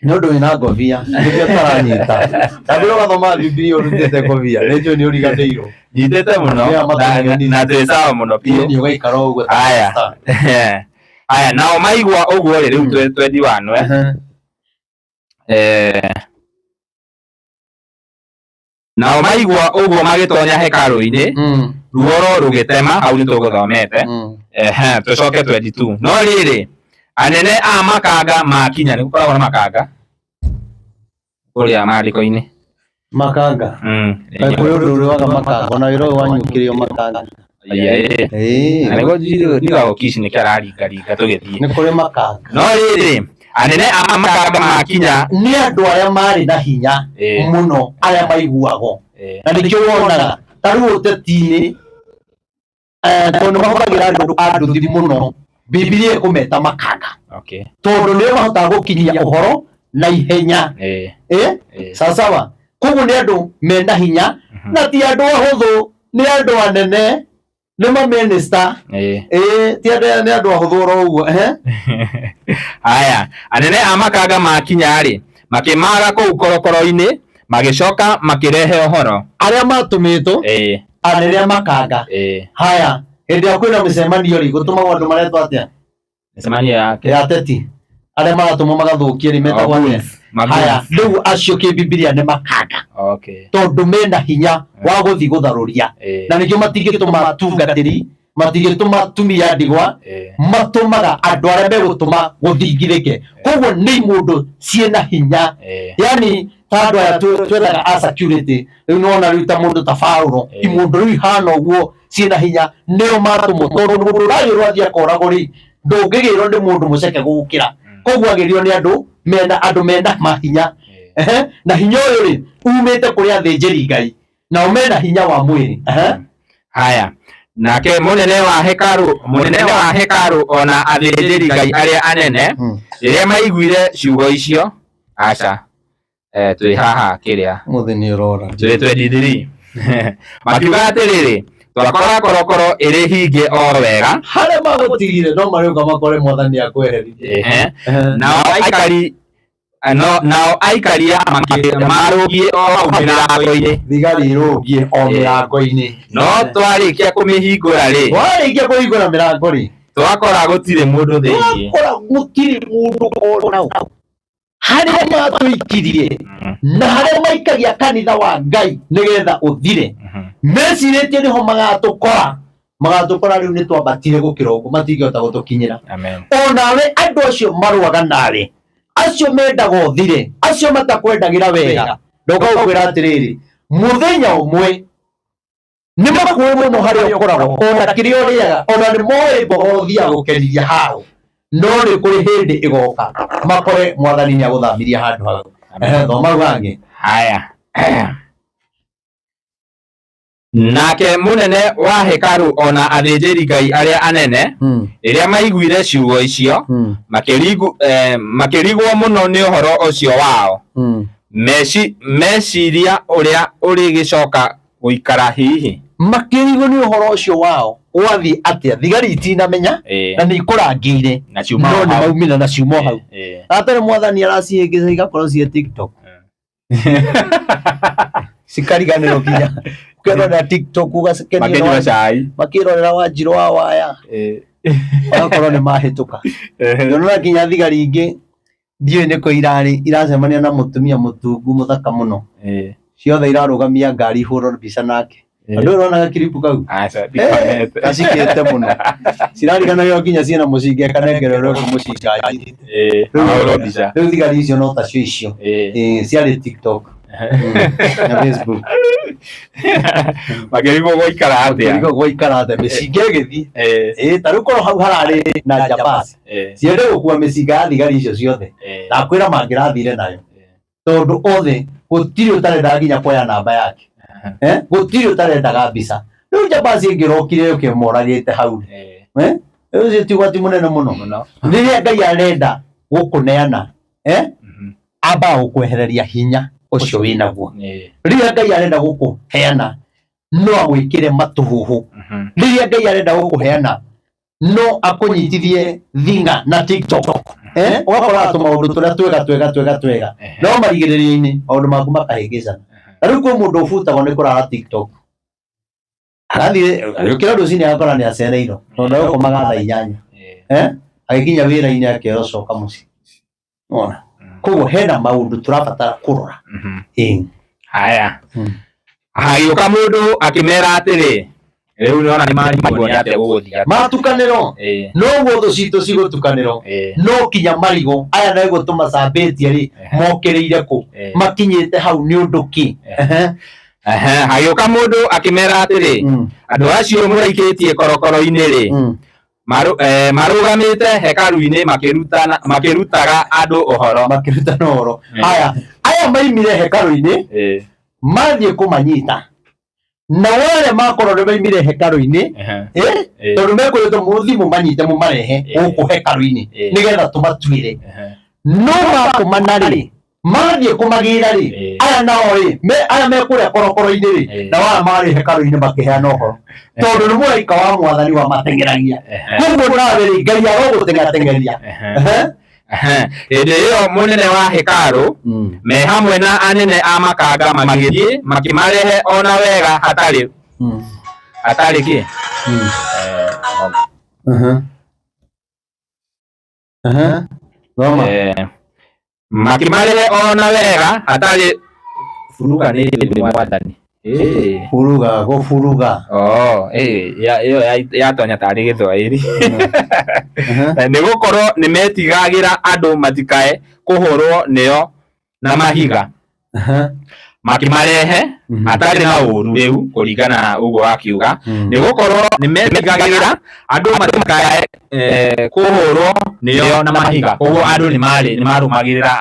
Nĩ ũndũ wĩna ngobia nĩkĩo ũtaranyita. Ndambĩra ũgathoma Bibilia ũrutĩte ngobia, nĩ njũĩ nĩ ũriganĩirwo. Nyitĩte mũno na twĩ sawa mũno biũ. Nĩ ũgaikara ũguo. Aya. Aya, nao maigua ũguo rĩ, rĩu twendi wanwe. Nao maigua ũguo magĩtonya hekarũ-inĩ, ruoro rũgĩtema, hau nĩ tũgũthomete. Ehe, tũcoke 22. No rĩrĩ, anene a makanga makinya, nĩ gũkoragwo na makanga kũrĩa maandĩko-inĩ. Makanga. Kaĩ kũrĩ ũndũ ũrĩaga makanga? Ona wĩra ũyũ wanyu ũkĩrĩo makanga? Na nĩguo ndigagwo kici nĩkĩo araringaringa tũgĩthiĩ. Nĩ kũrĩ makanga. No rĩrĩ, anene a makanga makinya, nĩ andũ arĩa marĩ na hinya mũno, arĩa maiguagwo, na nĩkĩo wonaga ta rĩu ũteti-inĩ, tondũ nĩ mahũthagĩra andũ a nduthi mũno, Bibilia ĩkũmeta makanga, tondũ nĩo mahotaga gũkinyia ũhoro na ihenya. Sawasawa. Koguo nĩ andũ mena hinya na ti andũ ahũthũ, nĩ andũ anene, nĩ mamĩnĩsta. Ti andũ, nĩ andũ ahũthũ oro ũguo. Haya, anene a makanga makinya rĩ, makĩmaga kũu korokoro-inĩ, magĩcoka makĩrehe ũhoro. Arĩa matũmĩtwo, anene a makanga. Haya, hĩndĩ ĩrĩa kwĩna mĩcemanio rĩ, gũtũmagwo andũ maretwo atĩa? Mĩcemanio yake. Ya ateti, arĩa maratũmwo magathũkie rĩ, metagwo atĩa? Haya, rĩu acio kĩbibilia nĩ makanga, tondũ mena hinya wa gũthiĩ gũtharũria, na nĩkĩo matingĩtũma atungatĩri, matingĩtũma atumia ndigwa, matũmaga andũ arĩa megũtũma gũthingithĩke. Koguo nĩ imũndũ ciĩna hinya, yani ta andũ aya twethaga a security rĩu. Nĩwona rĩu ta mũndũ ta Paulo, imũndũ rĩu ihana ũguo ciĩna hinya nĩo matũmwo, tondũ mũndũ ũragĩrwo athiĩ akoragwo rĩ, ndũngĩgĩrwo nĩ mũndũ mũceke gũgũkĩra. Koguo agĩrĩirwo nĩ andũ mena, andũ mena mahinya. Na hinya ũyũ rĩ, umĩte kũrĩ athĩnjĩri Ngai, nao mena hinya wa mwĩrĩ. Haya, nake mũnene wa hekarũ ona athĩnjĩri Ngai arĩa anene, rĩrĩa maiguire ciugo icio, aca, twĩ haha kĩrĩa Mũthĩ nĩ ũrora. Twĩ 23, makiuga atĩrĩrĩ, "Twakora korokoro ĩrĩ hinge o wega." Harĩa magũtigire no marĩũka makore mwathani akweheririe. Nao aikari no, nao aikaria marũngiĩ o hau mĩrango-inĩ. Thigari irũngiĩ o mĩrango-inĩ. No twarĩkia kũmĩhingũra rĩ, Warĩkia kũhingũra mĩrango rĩ, twakora gũtirĩ mũndũ thĩinĩ. Twakora gũtirĩ mũndũ ona ũ. Harĩa matũikirie na harĩa maikagia kanitha wa Ngai nĩgetha ũthire, mecirĩtie nĩho magatũkora, magatũkora rĩu nĩ twambatire gũkĩra ũguo, matingĩhota gũtũkinyĩra. Amen. Onawe andũ acio marũaga nawe, acio mendaga ũthire, acio matakwendagĩra wega, ndoka gũkwĩra atĩrĩrĩ, mũthenya ũmwe nĩ makuĩ mũno harĩa ũkoragwo, ona kĩrĩa ũrĩaga, ona nĩ moĩ mboga ũthiaga gũkeniria hau, no nĩ kũrĩ hĩndĩ ĩgoka makore mwathani nĩ agũthamirie handũ hau. Thoma hau hangĩ. Haya, nake mũnene wa hekarũ ona athĩnjĩri Ngai arĩa anene, rĩrĩa maiguire ciugo icio, makĩrigwo mũno nĩ ũhoro ũcio wao, meciria ũrĩa ũrĩgĩcoka gũikara hihi. Makĩrigwo nĩ ũhoro ũcio wao, gwathiĩ atĩa, thigari itinamenya na nĩ ikũrangĩire, na ciuma no o nĩ hau. Maumĩra na ciuma o hau. Atarĩ mwathani aracihĩngĩca igakorwo ciĩ TikTok, cikariganĩrwo nginya ũkerorera TikTok ũgakenio. Makĩnyua cai. Makĩrorera Wanjirũ wa waya, magakorwo nĩ mahĩtũka. Nyonaga nginya thigari ingĩ, ndiũĩ nĩkũ irarĩ, iracemania na mũtumia mũtungu mũthaka mũno, ciothe irarũgamia ngari ihũrwo mbica nake. Andũ ũrona gakiribu kau? Aca, ndikonete. Gacikĩte mũno, cirariganagĩrwo nginya ciĩna mũcinga, ĩkanengererwo ũrĩa mũcinga anyitĩte. Ahũrwo mbica. Rĩu thigari icio no tacio icio. Ciarĩ TikTok. Na Facebook. Makĩrigwo gwaikara atĩa. Makĩrigwo gwaikara atĩa mĩcinga ĩgĩthiĩ. Eh. Ĩĩ ta rĩu korwo hau hararĩ na njabasi ciende gũkua mĩcinga ya thigari icio ciothe, ndakwĩra mangĩrathire nayo, tondũ othe gũtirĩ ũtarenda nginya kuoya namba yake, eh, gũtirĩ ũtarendaga mbica. Rĩu njabasi ĩngĩrokire yũke ĩmoragĩte hau, eh, ũcio ti ũgwati mũnene mũno? Mũno. Rĩrĩa Ngai arenda gũkũneana, eh, ambaga gũkwehereria hinya ũcio wĩnaguo. Rĩrĩa Ngai arenda gũkũheana no agwĩkĩre matũhũhũ. Rĩrĩa Ngai arenda gũkũheana no akũnyitithie thinga na TikTok, eh, ũgakora tũmaũndũ tũrĩa twega twega twega twega, no marigĩrĩrio-inĩ maũndũ maku makahĩngĩcana. Na rĩu kwĩ mũndũ ũbutagwo nĩ kũrara TikTok, agathiĩ agĩũkĩra rũcinĩ agakora nĩ acereirwo tondũ egũkomaga thaa 8, eh, agĩkinya wĩra-inĩ akerwo coka mũciĩ. Wona koguo hena maũndũ tũrabatara kũrora. Ĩĩ. Haya, hagĩũka mũndũ akĩmera atĩrĩ, rĩu nĩona nĩ marigwo nĩ atĩa gũgũthiĩ. Matukanĩro, noguo thũ citũ cigũtukanĩrwo, no kinya marigũ aya naguo tũmacambĩtie rĩ, mokĩrĩire kũ, makinyĩte hau nĩ ũndũ kĩ? Ehe. Ehe, hagĩũka mũndũ akĩmera atĩrĩ, andũ acio mũraikĩtie korokoro-inĩ rĩ, marũgamĩte hekarũ-inĩ makĩrutaga andũ ũhoro. Makĩrutana ũhoro. Aya aya maimire hekarũ-inĩ, mathiĩ kũmanyita, na arĩa makorwo nĩ maimire hekarũ-inĩ, eh, tondũ mekwĩrĩtwo mũthiĩ mũmanyite mũmarehe gũkũ hekarũ-inĩ nĩgetha tũmatuĩre, no makũmana rĩ, mathiĩ kũmagĩra rĩ, aya nao rĩ, aya me kũrĩa korokoro-inĩ rĩ, nao aya marĩ hekarũ-inĩ makĩheana ũhoro, tondũ nĩ mũraika wa Mwathani wamateng'eragia. Koguo nawe rĩ, Ngai arogũteng'ateng'eria. Ehe. Ehe. Hĩndĩ ĩyo mũnene wa hekarũ me hamwe na anene a makanga magĩthiĩ makĩmarehe ona wega hatarĩ hatarĩ kĩ. Aha. Thoma. Makĩmarehe ona wega hatarĩ buruga nĩ thĩ Mwathani. Buruga, gũburuga. Oh, ĩyo yatonya tarĩ Gĩthwaĩri. Nĩ gũkorwo nĩ metigagĩra andũ matikae kũhũrwo nĩo na mahiga. Makĩmarehe hatarĩ na ũũru rĩu kũringana na ũguo akiuga, nĩ gũkorwo nĩ metigagĩra andũ matikae kũhũrwo nĩo na mahiga. Koguo andũ nĩ marĩ nĩ marũmagĩrĩra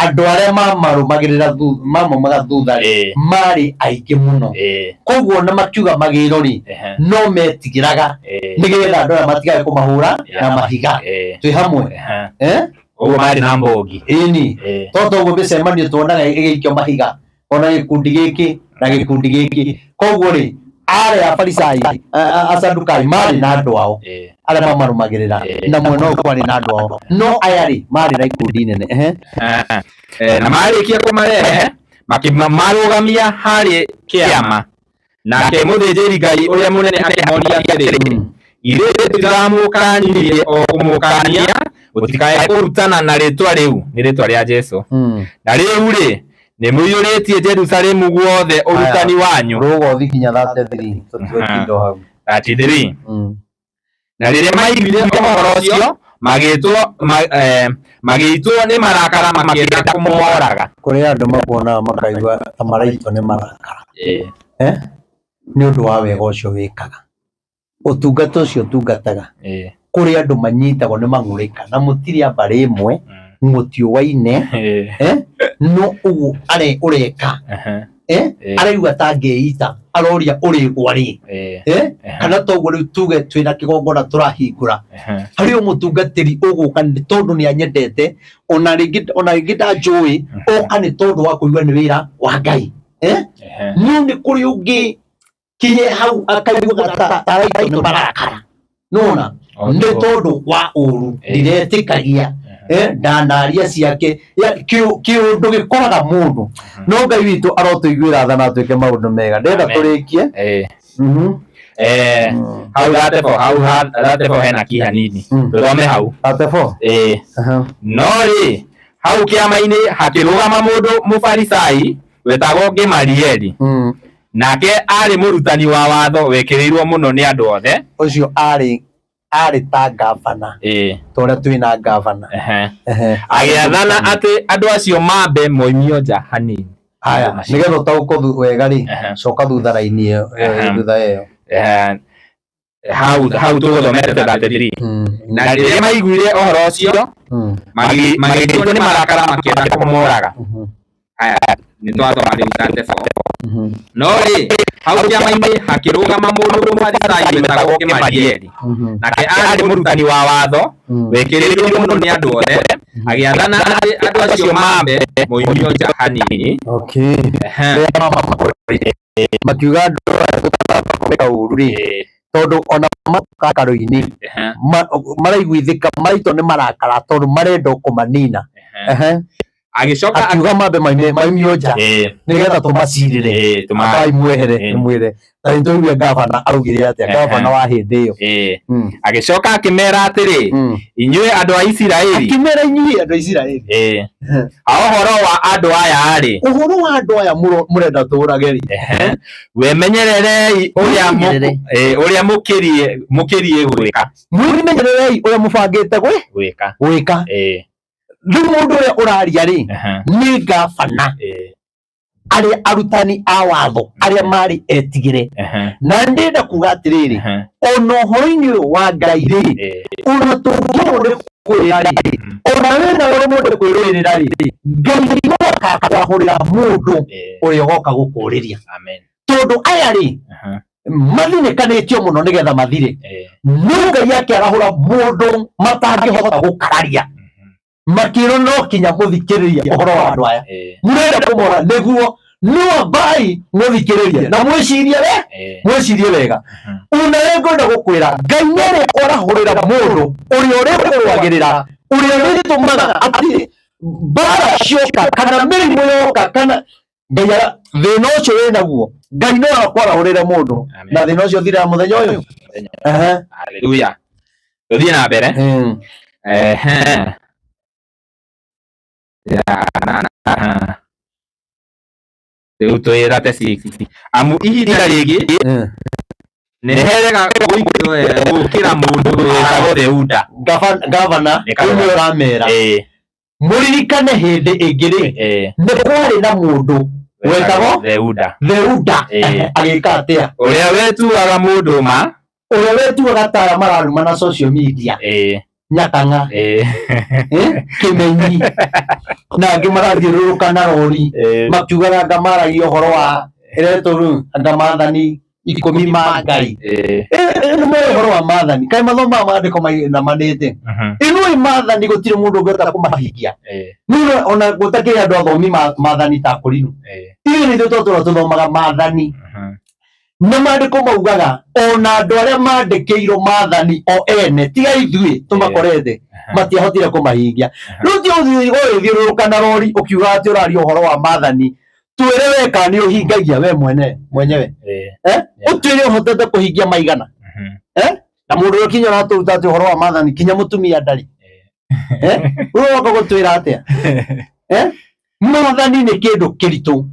andũ arĩa mamarũmagĩrĩra mamaumaga thutha rĩ, marĩ aingĩ mũno. Koguo na makiuga magĩro rĩ, no metigĩraga nĩgetha andũ aya matigae kũmahũra na mahiga. Twĩ hamwe, eh? Ũguo marĩ na mbũngi. Ĩni. To toguo mĩcemanio tuonaga ĩgĩikio mahiga, ona gĩkundi gĩkĩ na gĩkundi gĩkĩ. Koguo rĩ, arĩa Afarisai, Asadukai marĩ na andũ ao arĩa mamarũmagĩrĩra, na mwena ũyũ kwarĩ na andũ ao, no aya rĩ, marĩ na ikundi nene. Ehe. Na marĩkia kũmarehe makĩmarũgamia harĩ kĩama. Nake mũthĩnjĩri Ngai ũrĩa mũnene akĩmoria atĩrĩ, githĩ tũtiramũkanirie o kũmũkania mũtikae kũrutana na rĩtwa rĩu, nĩ rĩtwa rĩa Jesũ. Na rĩu rĩ, nĩ mũiyũrĩtie Jerusalemu guothe ũrutani wanyu. Rũga ũthiĩ nginya 33, tũtigũtinda hau. 33. Na rĩrĩa maiguire ũhoro ũcio, magĩitwo nĩ marakara makĩenda kũmooraga. Kũrĩ andũ makuonaga makaigua ta maraitwo nĩ marakara, eh, nĩ ũndũ wa wega ũcio wĩkaga, ũtungata ũcio ũtungataga. Kũrĩ andũ manyitagwo nĩ mang'ũrĩka, na mũtirĩ a mbarĩ ĩmwe, mũtiũwaine, eh, no ũguo are ũreka, eh, araigua ta angĩita, aroria ũrĩgwa rĩ, eh, kana toguo rĩu tuge twĩna kĩgongona tũrahingũra, harĩ o mũtungatĩri ũgũka nĩ tondũ nĩ anyendete, ona rĩngĩ ndanjũĩ, oka nĩ tondũ wa kũigua nĩ wĩra wa Ngai, eh? No nĩ kũrĩ ũngĩ kinye hau akaigua ta araitwo nĩ marakara, nona nĩ tondũ wa ũru ndiretĩkagia, ndanaria ciake kĩũndũ gĩkoraga mũndũ. No Ngai witũ arotũiguĩra tha na atwĩke maũndũ mega. Ndĩrenda tũrĩkie. Hau 34, hau 34 hena ki hanini. Tũthome hau. 34. No rĩ, hau kĩama-inĩ hakĩrũgama mũndũ Mũfarisai wetagwo Gamalieli. Nake arĩ mũrutani wa watho wekĩrĩirwo mũno nĩ andũ othe. Ũcio arĩ ta gavana, ta ũrĩa twĩna gavana. Agĩathana atĩ andũ acio mambe moimio nja hanini. Haya, Macio. nĩgetha ũtaũkwo wega rĩ, Aha. coka thutha raini ĩyo, Aha. thutha ĩyo. Hau hau tũgũthomete 33. Na rĩrĩa maiguire ũhoro ũcio, magĩtuo nĩ marakara, makĩenda kũmũraga. Haya, nĩ twathoma rĩu 34. No rĩ, hau kĩama-inĩ hakĩrũgama mũndũ Mũfarisai wetagwo Kĩmarieli, nake aarĩ mũrutani wa watho wĩkĩrĩirwo mũno nĩ andũ othe, agĩathana atĩ andũ acio mambe moimio nja hanini. Okay. Ehe. Rĩrĩa mamakorire, makiuga andũ aya tũtaramba kũmeka ũru rĩ, tondũ ona makarũ-inĩ maraiguithĩka, maitwo nĩ marakara tondũ marenda kũmanina. Ehe. Agĩcoka Akiuga mambe maimio nja nĩgetha tũmacirĩre. Ambai mwehere, mwĩre na nĩ tũigue gavana augire atĩa, gavana wa hĩndĩ ĩyo. Agĩcoka akĩmera atĩrĩ, "Inyuĩ andũ a Isiraeli." Akĩmera, "Inyuĩ andũ a Isiraeli." Ha ũhoro wa andũ aya rĩ, Ũhoro wa andũ aya mũrenda tũũrage rĩ, wemenyererei ũrĩa Mwĩmenyerere. Ũrĩa mũkĩrie gwĩka. Mwĩmenyererei ũrĩa mũbangĩte gwĩka. Gwĩka. Rĩu mũndũ ũrĩa ũraria rĩ, nĩ gavana, arĩa arutani a watho arĩa marĩ etigĩre. Na ndĩrenda kuga atĩrĩrĩ, ona ũhoro-inĩ ũyũ wa Ngai rĩ, ona tũngĩrwo nĩ kwĩra rĩ, ona wĩna ũrĩa mũndũ kwĩrũĩrĩra rĩ, Ngai no akakwahũrĩra mũndũ ũrĩa ũgoka gũkũrĩria. Amen. Tondũ aya rĩ, mathinĩkanĩtio mũno nĩgetha mathire, no Ngai akĩarahũra mũndũ matangĩhota gũkararia, makĩrwo no kinya mũthikĩrĩrie ũhoro wa andũ aya mũrenda kũmora, nĩguo no ambai mũthikĩrĩrie na mwĩcirie we, mwĩcirie wega. Ona we ngwenda gũkwĩra, Ngai nĩ kwarahũrĩra mũndũ ũrĩa ũrĩkũrũagĩrĩra, ũrĩa ũrĩtũmaga atĩ mbara cioka kana mĩrimũ yoka kana Ngai thĩna ũcio wĩ naguo, Ngai no akwarahũrĩre mũndũ Amen. na thĩna ũcio ũthiraga mũthenya ũyũ. Ehe. Haleluya. Tũthiĩ na mbere. Ehe. Ya, rĩu twĩ 36. Amu ihinda rĩngĩ nĩ herega gũkĩra mũndũ wĩtagwo Theuda. Gavana Nĩ ũyũ nĩ ũramera, mũririkane hĩndĩ ĩngĩ rĩ, nĩ kwarĩ na mũndũ wetagwo Theuda. Theuda. Agĩka atĩa? Ũrĩa wetuaga mũndũ ma. Ũrĩa wetuaga tara mararuma na social media, Nyakang'a, Kĩmenyi na angĩ marathiũrũrũka na rori makiugaga anga maragia ũhoro wa ĩretwo rĩu anga maathani 10 ma Ngai. Nĩ moĩ ũhoro wa maathani? Kaĩ mathomaga maandĩko mainamanĩte? Ĩno maathani gũtirĩ mũndũ ũngĩhota kũmahingia. Nĩ ona gũtakĩrĩ andũ athomi maathani ta kũrinũ, ithuĩ nĩ ithuĩ twatũra tũthomaga maathani, na maandĩko maugaga ona andũ arĩa mandĩkĩirwo maathani o ene, tiga ithuĩ tũmakorete, matiahotire kũmahingia. Rĩu ti ũthiĩ ũgĩthiũrũrũka na rori ũkiuga atĩ ũraria ũhoro wa maathani, twĩre we kana nĩ ũhingagia we mwene mwenyewe. Ũtwĩre ũhotete kũhingia maigana. Na mũndũ ũrĩa kinya ũratũruta atĩ ũhoro wa maathani kinya mũtumia ndarĩ. Rĩu ũroka gũtwĩra atĩa? Maathani nĩ kĩndũ kĩritũ,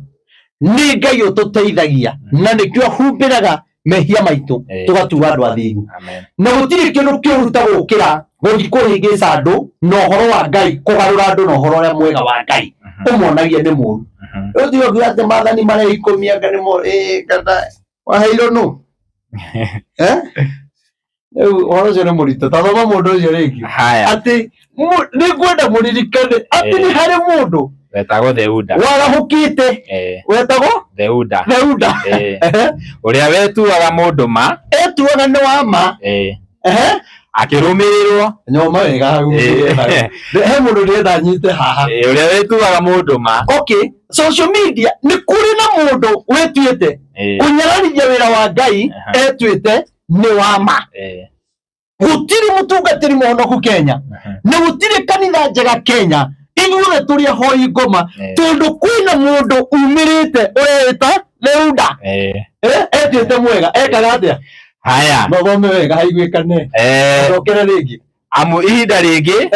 nĩ Ngai ũtũteithagia na nĩkĩo ahumbĩraga mehia maitũ, tũgatua andũ athingu. Amen. Na gũtirĩ kĩndũ kĩũru ta gũkĩra gũthiĩ kũhĩngĩca andũ na ũhoro wa Ngai, kũgarũra andũ na ũhoro ũrĩa mwega wa Ngai, ũmonagia nĩ mũũru. Rĩu tiga kuga atĩ maathani marĩa 10 anga nĩ mo kana waheirwo nũ? Rĩu ũhoro ũcio nĩ mũritũ, ta thoma mũndũ ũcio rĩngĩ. Haya. Atĩ nĩ ngwenda mũririkane atĩ nĩ harĩ mũndũ wetagwo Theuda. Warahũkĩte, wetagwo Theuda. Theuda. Ũrĩa wetuaga mũndũ ma. Etuaga nĩ wa ma. Akĩrũmĩrĩrwo. Nyoma wega hau. He mũndũ ndĩrenda nyite haha. Ũrĩa wetuaga mũndũ ma. Okay, social media nĩ kũrĩ na mũndũ wĩtuĩte kũnyararithia wĩra wa Ngai, etuĩte nĩ wa ma. Gũtirĩ mũtungatĩri mũhonoku Kenya na gũtirĩ kanitha njega Kenya, ithuothe tũrĩ ahoi ngoma, tondũ kwĩna mũndũ umĩrĩte ũreĩta Theuda. Etuĩte mwega, ekaga atĩa? Haya. Mathome wega haiguĩkane. Cokere rĩngĩ. Amu ihinda rĩngĩ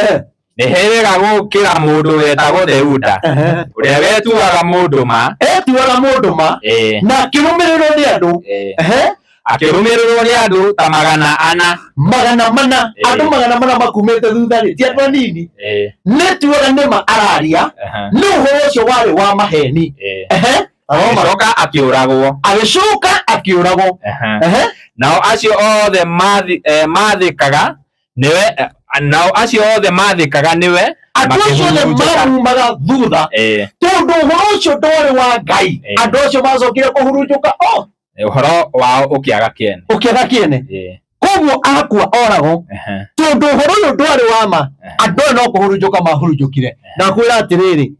nĩ herega gũkĩra mũndũ wetagwo Theuda, ũrĩa wetuaga mũndũ ma. Etuaga mũndũ ma na akĩrũmĩrĩrwo nĩ andũ. Akĩrũmĩrĩrwo nĩ andũ ta 400. 400. Ĩĩ. Andũ 400 makumĩte thutha rĩ, ti andũ anini. Ĩĩ. Nĩ tuoga nĩma araria, Aha. nĩ ũhoro ũcio warĩ wa maheni. Ĩĩ. Ehe, thoma. Agĩcoka akĩũragwo. Agĩcoka akĩũragwo. Aha. Ehe. Nao acio othe mathĩkaga nĩwe, nao acio othe mathĩkaga nĩwe Andũ acio othe makĩhurunjũka. marumaga thutha, Ĩĩ. tondũ ũhoro ũcio ndwarĩ wa Ngai. Ĩĩ. Andũ acio macokire kũhurunjũka o Ũhoro wao ũkĩaga kĩene. Ũkĩaga kĩene. Ĩĩ. Koguo akua oragwo, Aha. tondũ ũhoro ũyũ ndwarĩ wa ma, andũ aya no kũhurunjũka mahurunjũkire. Ndakwĩra atĩrĩrĩ,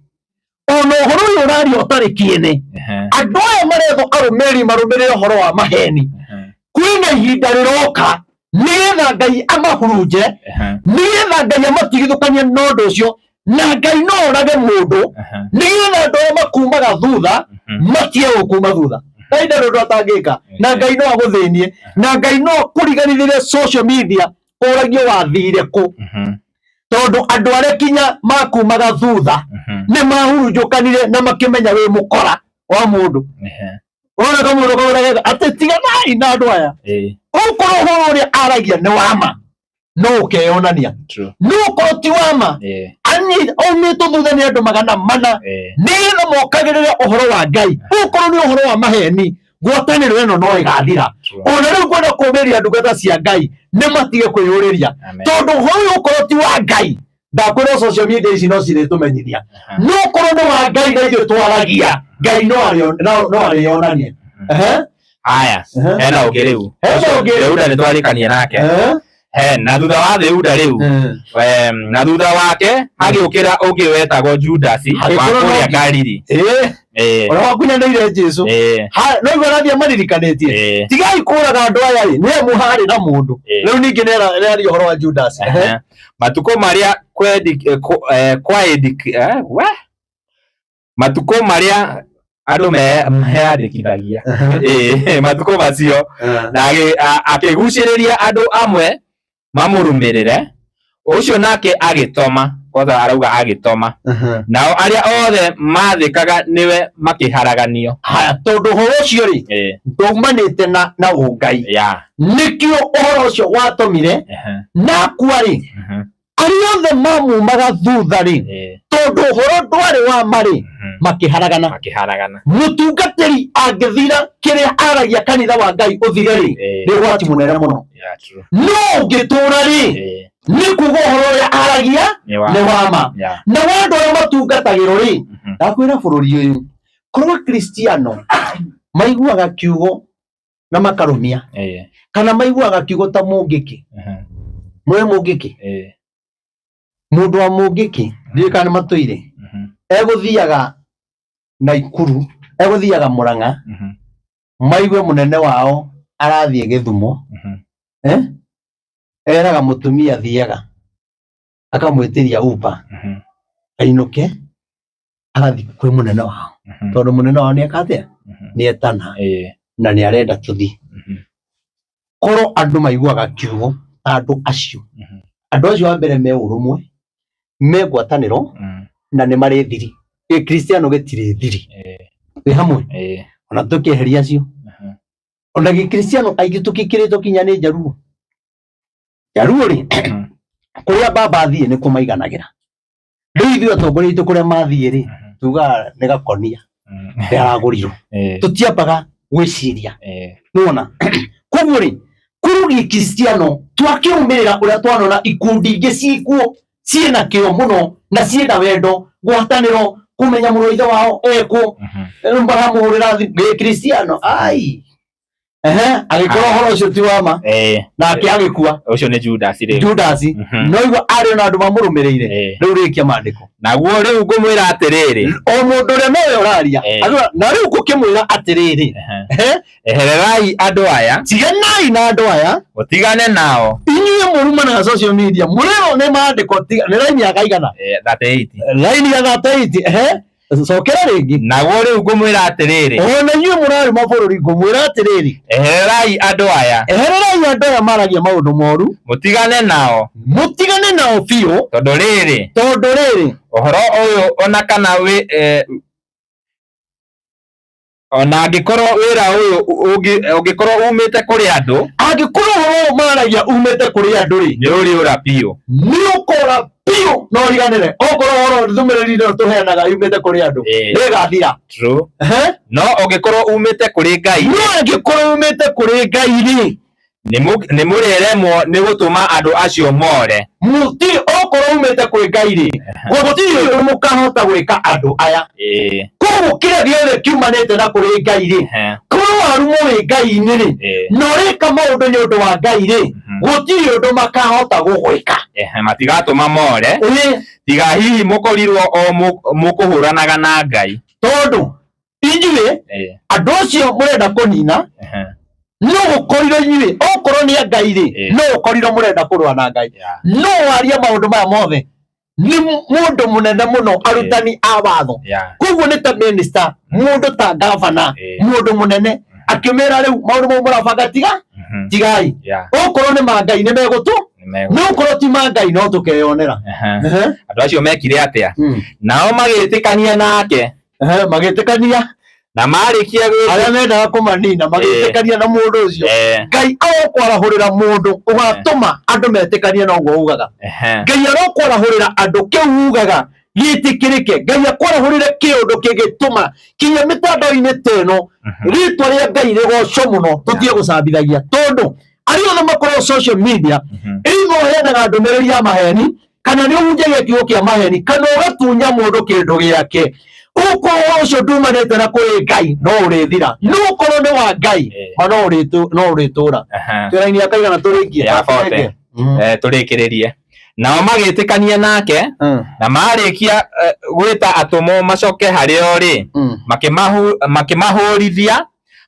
ona ũhoro ũyũ ũraria ũtarĩ kĩene, Aha. andũ aya marethwo arũmĩrĩri marũmĩrĩre ũhoro wa maheni, Aha. kwĩna ihinda rĩroka nĩgetha Ngai amahurunje, Aha. nĩgetha Ngai amatigithũkanie na ũndũ ũcio, na Ngai no orage mũndũ Aha. nĩgetha andũ arĩa makumaga thutha matige gũkuma thutha. Ngai ndarĩ ũndũ atangĩka, na Ngai no agũthĩnie, na Ngai no akũriganithĩrie social media ũragio wathire kũ, Mhm. tondũ andũ arĩa kinya makumaga thutha Mhm. nĩ mahurunjũkanire na makĩmenya wĩ mũkora wa mũndũ. Ehe. Wona kamũndũ kaũragega atĩ tiganai na andũ aya, Ĩĩ. ũkorwo ũhoro ũrĩa aragia nĩ wa ma no ũkeyonania, True. no ũkorwo ti wa ma, Ĩĩ. aumĩtwo thutha nĩ andũ 400 Ĩĩ. nĩgetha mokagĩrĩre ũhoro wa Ngai. Ũkorwo nĩ ũhoro wa maheni, ngwatanĩro ĩno no ĩgathira. True. Ona rĩu ngwenda kũũmĩrĩria ndungata cia Ngai nĩ matige kwĩyũrĩria, Amen. tondũ ũhoro ũyũ ũkorwo ti wa Ngai, ndakwĩra social media ici no cirĩtũmenyithia. Aha. No ũkorwo nĩ wa Ngai na ithuĩ twaragia, Ngai no arĩonanie. Ehe. Haya. Ehe. Hena ũngĩ rĩu. Hena ũngĩ. Theuda nĩ twarĩkania nake. Ehe. He, na thutha wa Theuda rĩu, na thutha wake hagĩũkĩra ũngĩ wetagwo Judasi wa Hagĩkorwo kũrĩa no- Galili. Ĩĩ. Ĩĩ. Ũrĩa wakunyanĩire Jesũ. Ĩĩ. No igua arathiĩ amaririkanĩtie, Ĩĩ. tigai kũraga andũ aya rĩ, nĩ amu harĩ na mũndũ. Ĩĩ. Rĩu ningĩ nĩaria ũhoro wa Judas. Ehe. Ehe. Matukũ marĩa we? Matukũ marĩa andũ meyandĩkithagia. Ĩĩ, matukũ macio na akĩgucĩrĩria andũ amwe mamũrũmĩrĩre, ũcio nake agĩtoma, kwanza arauga agĩtoma, nao arĩa othe mathĩkaga nĩwe makĩharaganio. Haya, tondũ ũhoro ũcio rĩ Ĩĩ. ndaumanĩte na ũngai, Ya. nĩkĩo ũhoro ũcio watũmire Ehe. na akua rĩ, Mhm. arĩa othe mamumaga thutha rĩ, Ĩĩ. tondũ ũhoro ndwarĩ wa ma rĩ, Mhm. makĩharagana. Makĩharagana. Mũtungatĩri angĩthira kĩrĩa aragia kanitha wa Ngai ũthire rĩ, Ĩĩ. nĩ ũgwati mũnene mũno. Yeah, true. No ũngĩtũra rĩ, Ĩĩ. nĩ kuga ũhoro ũrĩa aragia Nĩ wa. nĩ wa ma. Yeah. Na wa andũ arĩa matungatagĩrwo rĩ, Mhm. ndakwĩra bũrũri ũyũ korwo Akristiano maiguaga kiugo na makarũmia, Ĩĩ. kana maiguaga kiugo ta mũngĩkĩ. Mhm. Mũĩ mũngĩkĩ? Ĩĩ. Mũndũ wa mũngĩkĩ ndiũĩ kana nĩ matũire, Mhm. egũthiaga Naikuru, egũthiaga Mũrang'a, Mhm. maigue mũnene wao arathiĩ Gĩthumo. Mhm. Eraga mũtumia thiaga akamwĩtĩria Uber, Mhm. ainũke agathiĩ kwĩ mũnene wao, Mhm. tondũ mũnene wao nĩ eka atĩa? Mhm. Nĩ etana Ĩĩ. na nĩ arenda tũthiĩ. Mhm. Korwo andũ maiguaga kiugo ta andũ acio, Mhm. andũ acio wa mbere me ũrũmwe, me ngwatanĩro, Mhm. na nĩ marĩ thiri. Gĩkristiano gĩtirĩ thiri. Ĩĩ. Wĩ hamwe? Ĩĩ. Ona tũkĩeheria acio, Mhm. ona gĩkristiano aingĩ tũkĩkĩrĩtwo kinya nĩ Njaruo. Njaruo rĩ, Mhm. kũrĩa baba athiĩ nĩ kũmaiganagĩra. Rĩu ithuĩ atongoria aitũ kũrĩa mathiĩ rĩ, Mhm. tugaga nĩ gakonia, Mhm. nĩ aragũrirwo. Ĩĩ. Tũtiambaga gwĩciria. Ĩĩ. Nĩwona? Koguo rĩ, kũrĩ gĩkristiano twakĩrũmĩrĩra ũrĩa twanona ikundi ingĩ ciĩkuo ciĩna kĩo mũno na ciĩna wendo, ngwatanĩro, kũmenya mũrũ wa ithe wao ekũ, Mhm. rĩu maramũhũrĩra thimũ gĩkristiano ai. Ehe, agĩkorwo ũhoro ũcio ti wa ma, Ĩĩ. nake agĩkua. Ũcio nĩ Judas rĩu. Judasi. Mhm. No igua arĩ ona andũ mamũrũmĩrĩire. Ĩĩ. Rĩu rĩkia maandĩko. Naguo rĩu ngũmwĩra atĩrĩrĩ. O mũndũ ũrĩa nowe ũraria. Ĩĩ. Akiuga, na rĩu ngũkĩmwĩra atĩrĩrĩ. Ehe. Ehe, Ehererai andũ aya, tiganai na andũ aya, mũtigane nao. inyuĩ mũrumanaga social media, mũrĩrwo nĩ maandĩko, nĩ raini ya kaigana? Ĩĩ, 38. Raini ya 38. Ehe, cokera rĩngĩ. Naguo rĩu ngũmwĩra atĩrĩrĩ. Ona inyuĩ mũraruma bũrũri, ngũmwĩra atĩrĩrĩ. Ehererai andũ aya, Ehererai andũ aya maragia maũndũ moru, mũtigane nao, mũtigane nao biũ, tondũ rĩrĩ, tondũ rĩrĩ, ũhoro ũyũ ona kana wĩ Ona angĩkorwo wĩra ũyũ ũngĩkorwo umĩte kũrĩ andũ, Angĩkorwo ũhoro ũyũ maragia umĩte kũrĩ andũ rĩ, nĩ ũrĩũra biũ. Nĩ ũkora biũ na ũriganĩre. Okorwo ũhoro ndũmĩrĩri ĩno tũheanaga yumĩte kũrĩ andũ, nĩ ĩgathira. True. No ũngĩkorwo umĩte kũrĩ Ngai, No angĩkorwo umĩte kũrĩ Ngai rĩ, nĩ mũrĩremwo nĩ gũtũma andũ acio more. Mũtirĩ, okorwo umĩte kwĩ Ngai rĩ, gũtirĩ ũndũ mũkahota gwĩka andũ aya. Koguo kĩrĩa gĩothe kiumanĩte na kũrĩ Ngai rĩ, korwo warumwo wĩ Ngai-inĩ rĩ, na ũreka maũndũ nĩ ũndũ wa Ngai rĩ, gũtirĩ ũndũ makahota gũgwĩka. Matigatũma more, tiga hihi mũkorirwo o mũkũhũranaga na Ngai. Tondũ inyuĩ andũ acio mũrenda kũnina, no gũkorirwo inyuĩ okorwo nĩ a Ngai rĩ, no ũkorirwo mũrenda kũrũa na Ngai. No warie maũndũ maya mothe nĩ mũndũ mũnene mũno, arutani a watho. Koguo nĩ ta minister, mũndũ ta gavana, mũndũ mũnene akĩmĩra rĩu maũndũ mau mũrabanga tiga tigai. Okorwo nĩ ma Ngai nĩ megũtũ, no okorwo ti ma Ngai no tũkeyonera. Andũ acio mekire atĩa? Nao magĩtĩkania nake. Magĩtĩkania. Na marĩkia gwĩka arĩa mendaga kũmanina magĩtĩkania na mũndũ ũcio. Ngai arokwarahũrĩra mũndũ ũgatũma andũ metĩkanie na ũguo ugaga. Ngai arokwarahũrĩra andũ kĩu ugaga gĩtĩkĩrĩke. Ngai akwarahũrĩre kĩũndũ kĩngĩtũma kinya mĩtandao-inĩ ta ĩno rĩtwa rĩa Ngai rĩgocwo mũno, tũtige gũcambithagia, tondũ arĩa othe makoragwo social media, either ũheanaga ndũmĩrĩri ya maheni, kana nĩ ũhunjagia kiugo kĩa maheni, kana ũgatunya mũndũ kĩndũ gĩake, ũkorwo ũcio ndumanĩte na kũrĩ Ngai no ũrĩthira, no ũkorwo nĩ wa Ngai ma no ũrĩtũra. Twĩra-inĩ akaigana tũrĩkie? Ya 40. Tũrĩkĩrĩrie. Nao magĩtĩkania nake, na marĩkia gwĩta atũmwo macoke harĩ o rĩ, makĩmahũrithia,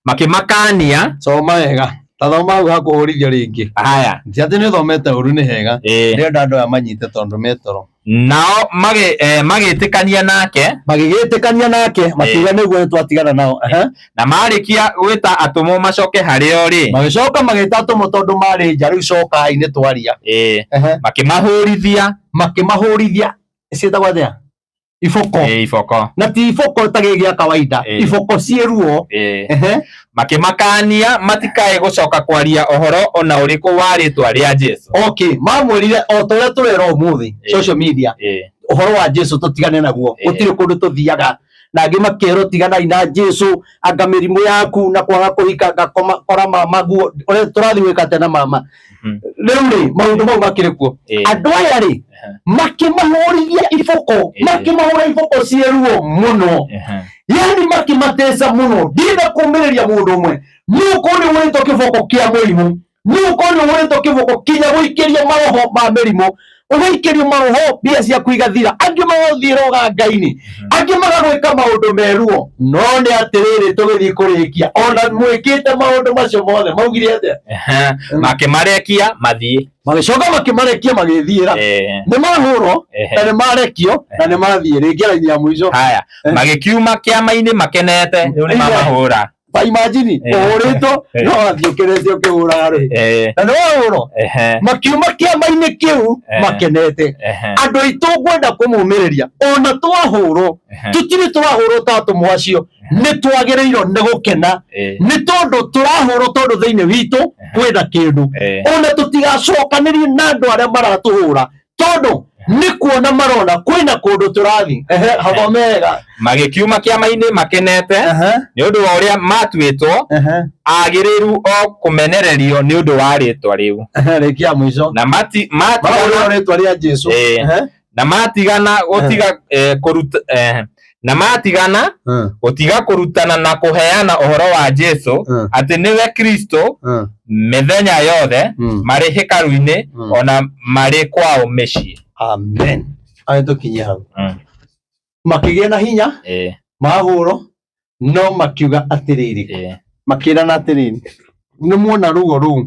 makĩmakania. Soma wega, ta thoma hau hakũhũrithio rĩngĩ. Haya. Ti atĩ nĩ ũthomete ũru, nĩ hega. Ndĩrenda andũ aya manyite tondũ metoro. Nao magĩtĩkania nake. Magĩgĩtĩkania nake, makiuga nĩguo, nĩ twatigana nao. Na marĩkia gwĩta atũmwo macoke harĩ o rĩ, Magĩcoka magĩta atũmwo tondũ marĩ nja, rĩu cokai nĩ twaria. Makĩmahũrithia. Makĩmahũrithia, ciĩtagwo atĩa, iboko? Iboko. Na ti iboko ta gĩ gĩa kawaida, iboko ciĩ ruo. Makĩmakania matikae gũcoka kwaria ũhoro ona ũrĩkũ wa rĩtwa rĩa Jesu. Okay, mamwĩrire o ta ũrĩa tũrera ũmũthĩ social media, ũhoro wa Jesu tũtigane naguo, gũtirĩ kũndũ tũthiaga. Na angĩ makerwo tiganai na Jesu, anga mĩrimũ yaku na kwaga kũhika, ngakoma kora mama guo ũrĩa tũrathiĩ gwĩka atĩa na mama. Rĩu rĩ, maũndũ mau makĩrĩ kuo. Andũ aya rĩ, makĩmahũrithia iboko, makĩmahũra iboko ciĩ ruo mũno, yani makĩmateca mũno. Ndĩrenda kũmĩrĩria mũndũ ũmwe, nĩ ũkorwo nĩ ũhũrĩtwo kĩboko kĩa mũrimũ, nĩ ũkorwo nĩ ũhũrĩtwo kĩboko kinya gũikĩrio maroho ma mĩrimũ, ũgaikĩrio maroho mbia ciaku igathira, angĩ magathiĩ rũganga-inĩ, angĩ magagwĩka maũndũ meruo. No nĩ atĩrĩrĩ, tũgĩthiĩ kũrĩkia, ona mwĩkĩte maũndũ macio mothe, maugire atĩa? Makĩmarekia mathiĩ. Magĩcoka makĩmarekia magĩthiĩra. Nĩ mahũrwo na nĩ marekio na nĩ mathiĩ rĩngĩ raini ya mũico. Haya, magĩkiuma kĩama-inĩ makenete, rĩu nĩ mamahũra. Ta imagine ũhũrĩtwo no wathiĩ ũkenete ũkĩhũraga rĩ, na nĩ wahũrwo. Makiuma kĩama-inĩ kĩu makenete. Andũ aitũ, ngwenda kũmũmĩrĩria, ona twahũrwo, tũtirĩ twahũrwo ta atũmwo acio, nĩ twagĩrĩirwo nĩ gũkena, nĩ tondũ tũrahũrwo tondũ thĩinĩ witũ kwĩna kĩndũ. Ona tũtigacokanĩrie na andũ arĩa maratũhũra, tondũ nĩ kuona marona kwĩna kũndũ tũrathiĩ. Ehe, hathome wega. Magĩkiuma kĩama-inĩ makenete nĩ ũndũ wa ũrĩa matuĩtwo agĩrĩru o kũmenererio nĩ ũndũ wa rĩtwa rĩu. Ehe, rĩkia ya mũico. Na mati Marahũrĩrwo matigana rĩtwa rĩa Jesu. Na matigana gũtiga kũruta na matigana gũtiga kũrutana na kũheana ũhoro wa Jesu atĩ nĩwe Kristo mĩthenya yothe marĩ hekarũ-inĩ ona marĩ kwao mĩciĩ. Amen. Arĩ tũkinye hau. Makĩgĩa na hinya mahũrwo, no makiuga atĩrĩrĩ, makĩrana atĩrĩrĩ, nĩ muona ruo rũu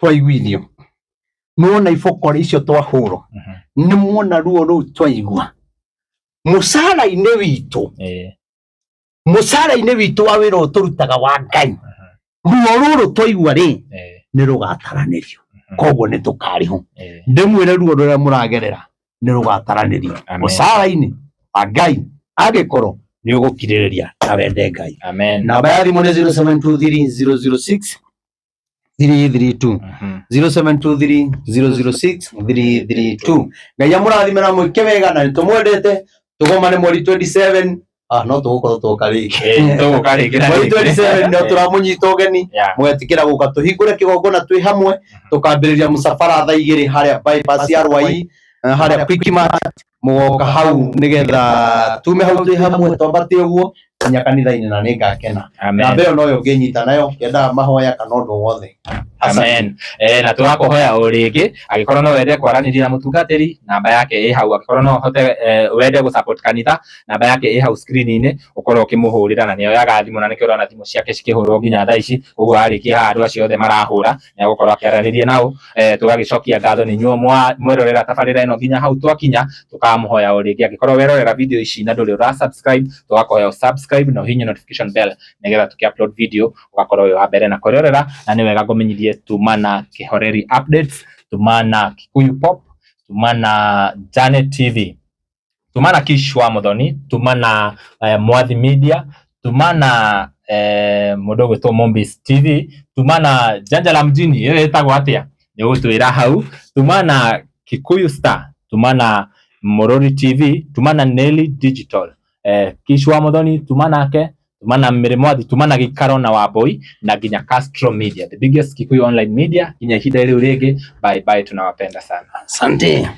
twaiguithio, nĩwona iboko icio twahũrwo, nĩ muona ruo rũu twaigua mũcara-inĩ witũ, mũcara-inĩ witũ wa wĩra ũyũ tũrutaga wa Ngai, ruo rũrũ twaigua rĩ, nĩ rũgataranĩrio, koguo nĩ tũkarĩhwo. Ndĩmwĩre, ruo rũrĩa mũragerera nĩ rũgataranĩrio Amen. mũcara-inĩ wa Ngai angĩkorwo. Nĩ ũgũkirĩrĩria na wende Ngai. Amen. Namba ya thimũ nĩ 0723 006 332. 0723 006 332. Ngai amũrathime na mwĩke wega na nĩtũmwendete. Tũgomane mweri 27. Ah, no tũgũkorwo twoka rĩngĩ. Tũgũka rĩngĩ na Mweri rĩngĩ. 27 nĩ tũramũnyita ũgeni. Mũgetĩkĩra gũka tũhingũre kĩgongona twĩ hamwe, tũkambĩrĩria mũcabara thaa 2 harĩa bypass ya Rwai, harĩa Quickmart, mũgoka hau nĩgetha tume hau twĩ hamwe twambate ũguo nginya kanitha-inĩ na nĩngakena. Amen. Namba ĩyo noyo ũngĩnyita nayo ũkĩendaga mahoya kana ũndũ wothe. Asante. Amen. Na tũgakũhoya o rĩngĩ angĩkorwo no wende kwaranĩria na mũtungatĩri, namba yake ĩ hau. Angĩkorwo no ũhote wende gũ support kanitha, namba yake ĩ hau screen-inĩ, ũkorwo ũkĩmũhũrĩra na nĩoyaga thimũ, na nĩkĩo ũrona thimũ ciake cikĩhũrwo nginya thaa ici. Ũguo arĩkia haha andũ acio othe marahũra nĩ agũkorwo akĩaranĩria nao. Tũgagĩcokia ngatho nĩ inyuĩ mwerorera tabarĩra ĩno nginya hau twakinya. Tũkamũhoya o rĩngĩ angĩkorwo werorera video ici na ndũrĩ ũra subscribe, tũgakũhoya ũ subscribe na ũhihinye notification bell nĩgetha tũkĩ upload video ũgakorwo wĩ wa mbere na kwĩrorera. Na nĩ wega ngũmenyithie tuma na Kĩhoreri Updates, tuma na Kikuyu Pop, tuma na Janet TV, tuma na Kish wa Muthoni, tuma na Mwathi Media, tuma na mũndũ ũgwĩtwo Mombis TV, tuma na Janja la Mjini, ĩyo ĩtagwo atĩa nĩ ũgũtwĩra hau, tuma na Kikuyu Star, tuma na Morori TV, tuma na Nelly Digital, Kish wa Muthoni, tuma nake, tuma na Mary Mwathi, tuma na Gĩikaro na Wambui, na nginya Castro Media, the biggest Kikuyu online media. Nginya ihinda rĩu rĩngĩ, bye bye, tunawapenda sana. Asante.